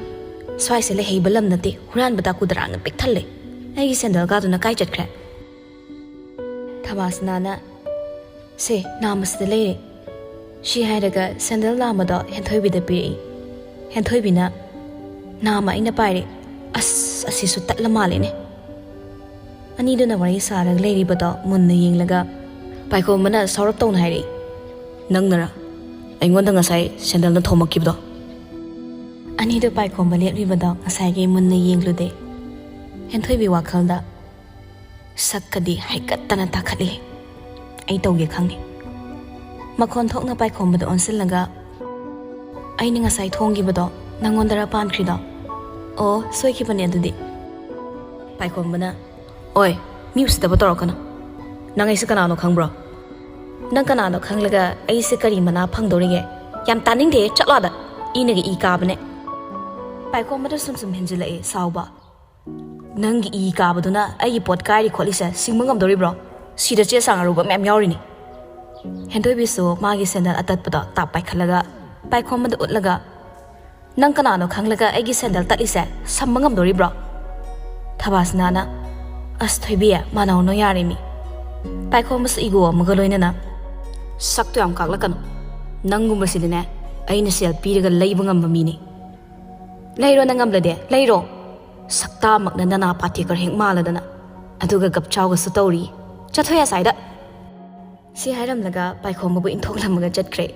ꯁ꯭ꯋꯥꯏꯁꯦ ꯂꯩꯍꯩꯕ ꯂꯝ ꯅꯠꯇꯦ, ꯍꯨꯔꯥꯟꯕ ꯗꯥꯀꯨ ꯗꯔꯥꯡꯅ ꯄꯤꯛ ꯊꯜꯂꯦ꯫ ꯑꯩꯒꯤ ꯁꯦꯟꯗꯜꯒꯥꯗꯨꯅ ꯀꯥꯏ ꯆꯠꯈ꯭ꯔꯦ?" ꯊꯕꯥꯁꯅꯥꯅ, "ꯁꯦ, ꯅꯥꯝꯃꯁꯤꯗ ꯂꯩꯔꯦ꯫" ꯁꯤ ꯍꯥꯏꯔꯒ ꯁꯦꯟꯗꯜ ꯅꯥꯝꯃꯗꯣ ꯍꯦꯟꯊꯣꯏꯕꯤꯗ ꯄꯤꯔꯛꯏ꯫ ꯍꯦꯟꯊꯣꯏꯕꯤꯅ, "ꯅꯥꯝꯃ ꯑꯩꯅ ꯄꯥꯏꯔꯦ꯫ ꯑꯁ, ꯑꯁꯤꯁꯨ ꯇꯠꯂ ꯃꯥꯜꯂꯦꯅꯦ꯫" ꯑꯅꯤꯗꯨꯅ ꯋꯥꯔꯤ ꯁꯥꯔꯒ ꯂꯩꯔꯤꯕꯗꯣ ꯃꯨꯟꯅ ꯌꯦꯡꯂꯒ ꯄꯥꯏꯈꯣꯝꯕꯅ ꯁꯥꯎꯔꯞ ꯇꯧꯅ ꯍꯥꯏꯔꯛꯏ, "ꯅꯪꯅꯔ ꯑꯩꯉꯣꯟꯗ ꯉꯁꯥꯏ ꯁꯦꯟꯗꯜꯅ ꯊꯣꯝꯃꯛꯈꯤꯕꯗꯣ?" ꯑꯅꯤꯗꯨ ꯄꯥꯏꯈꯣꯝꯕ ꯂꯦꯞꯂꯤꯕꯗꯣ ꯉꯁꯥꯏꯒꯤ ꯃꯨꯟꯅ ꯌꯦꯡꯂꯨꯗꯦ꯫ ꯍꯦꯟꯊꯣꯏꯕꯤ ꯋꯥꯈꯜꯗ, "ꯁꯛꯀꯗꯤ ꯍꯩꯀꯠꯇꯅ ꯇꯥꯈꯠꯂꯤ꯫ ꯑꯩ ꯇꯧꯒꯦ ꯈꯪꯉꯦ꯫ ꯃꯈꯣꯟ ꯊꯣꯛꯅ ꯄꯥꯏꯈꯣꯝꯕꯗ ꯑꯣꯟꯁꯤꯜꯂꯒ, "ꯑꯩꯅ ꯉꯁꯥꯏ ꯊꯣꯡꯈꯤꯕꯗꯣ ꯅꯪꯉꯣꯟꯗꯔ ꯄꯥꯟꯈ꯭ꯔꯤꯗꯣ? ꯑꯣ, ꯁꯣꯏꯈꯤꯕꯅꯦ ꯑꯗꯨꯗꯤ꯫" ꯄꯥꯏꯈꯣꯝꯕꯅ, "ꯑꯣꯏ, ꯃꯤ ꯎꯁꯤꯠꯇꯕ ꯇꯧꯔꯛꯀꯅꯨ꯫ ꯅꯪ ꯑꯩꯁꯦ ꯀꯅꯥꯅꯣ ꯈꯪꯕ꯭ꯔꯣ? ꯅꯪ ꯀꯅꯥꯅꯣ ꯈꯪꯂꯒ ꯑꯩꯁꯦ ꯀꯔꯤ ꯃꯅꯥ ꯐꯪꯗꯧꯔꯤꯒꯦ? ꯌꯥꯝ ꯇꯥꯅꯤꯡꯗꯦ, ꯆꯠꯂꯣ ꯑꯥꯗ꯫ ꯏꯅꯒ ꯏ ꯀꯥꯕꯅꯦ꯫" ꯄꯥꯏꯈꯣꯝꯕꯗ ꯁꯨꯝ ꯁꯨꯝ ꯍꯦꯟꯖꯤꯜꯂꯛꯑꯦ ꯁꯥꯎꯕ꯫ "ꯅꯪꯒꯤ ꯏ ꯀꯥꯕꯗꯨꯅ ꯑꯩꯒꯤ ꯄꯣꯠ ꯀꯥꯏꯔꯤ ꯈꯣꯠꯂꯤꯁꯦ ꯁꯤꯡꯕ ꯉꯝꯗꯧꯔꯤꯕ꯭ꯔꯣ? ꯁꯤꯗ ꯆꯦ ꯆꯥꯡ ꯑꯔꯨꯕ ꯃꯌꯥꯝ ꯌꯥꯎꯔꯤꯅꯤ꯫" ꯍꯦꯟꯊꯣꯏꯕꯤꯁꯨ ꯃꯥꯒꯤ ꯁꯦꯟꯗꯜ ꯑꯇꯠꯄꯗꯣ ꯇꯥꯛ ꯄꯥꯏꯈꯠꯂꯒ ꯄꯥꯏꯈꯣꯝꯕꯗ ꯎꯠꯂꯒ, "ꯅꯪ ꯀꯅꯥꯅꯣ ꯈꯪꯂꯒ ꯑꯩꯒꯤ ꯁꯦꯟꯗꯜ ꯇꯠꯂꯤꯁꯦ ꯁꯝꯕ ꯉꯝꯗꯧꯔꯤꯕ꯭ꯔꯣ?" ꯊꯕꯥꯁꯅꯥꯅ, "ꯑꯁ ꯊꯣꯏꯕꯤ, ꯃꯥꯟꯅꯧꯅꯣ ꯌꯥꯔꯦ ꯃꯤ꯫" ꯄꯥꯏꯈꯣꯝꯕꯁꯨ ꯏꯒꯣ ꯑꯃꯒ ꯂꯣꯏꯅꯅ, "ꯁꯛꯇꯣ ꯌꯥꯝ ꯀꯥꯛꯂꯛꯀꯅꯨ꯫ ꯅꯪꯒꯨꯝꯕꯁꯤꯗꯤꯅꯦ ꯑꯩꯅ ꯁꯦꯜ ꯄꯤꯔꯒ ꯂꯩꯕ ꯉꯝꯕ ꯃꯤꯅꯤ꯫ ꯂꯩꯔꯣ ꯅꯪ ꯉꯝꯂꯗꯤ, ꯂꯩꯔꯣ꯫ ꯁꯛꯇꯥꯃꯛꯅ ꯅꯅꯥ ꯄꯥꯇꯦꯀꯔ ꯍꯦꯛ ꯃꯥꯜꯂꯗꯅ꯫ ꯑꯗꯨꯒ ꯒꯞꯆꯥꯎꯒꯁꯨ ꯇꯧꯔꯤ꯫ ꯆꯠꯊꯣꯛꯑꯦ ꯑꯁꯥꯏꯗ꯫" ꯁꯤ ꯍꯥꯏꯔꯝꯂꯒ ꯄꯥꯏꯈꯣꯝꯕꯕꯨ ꯏꯟꯊꯣꯛꯂꯝꯃꯒ ꯆꯠꯈ꯭ꯔꯦ꯫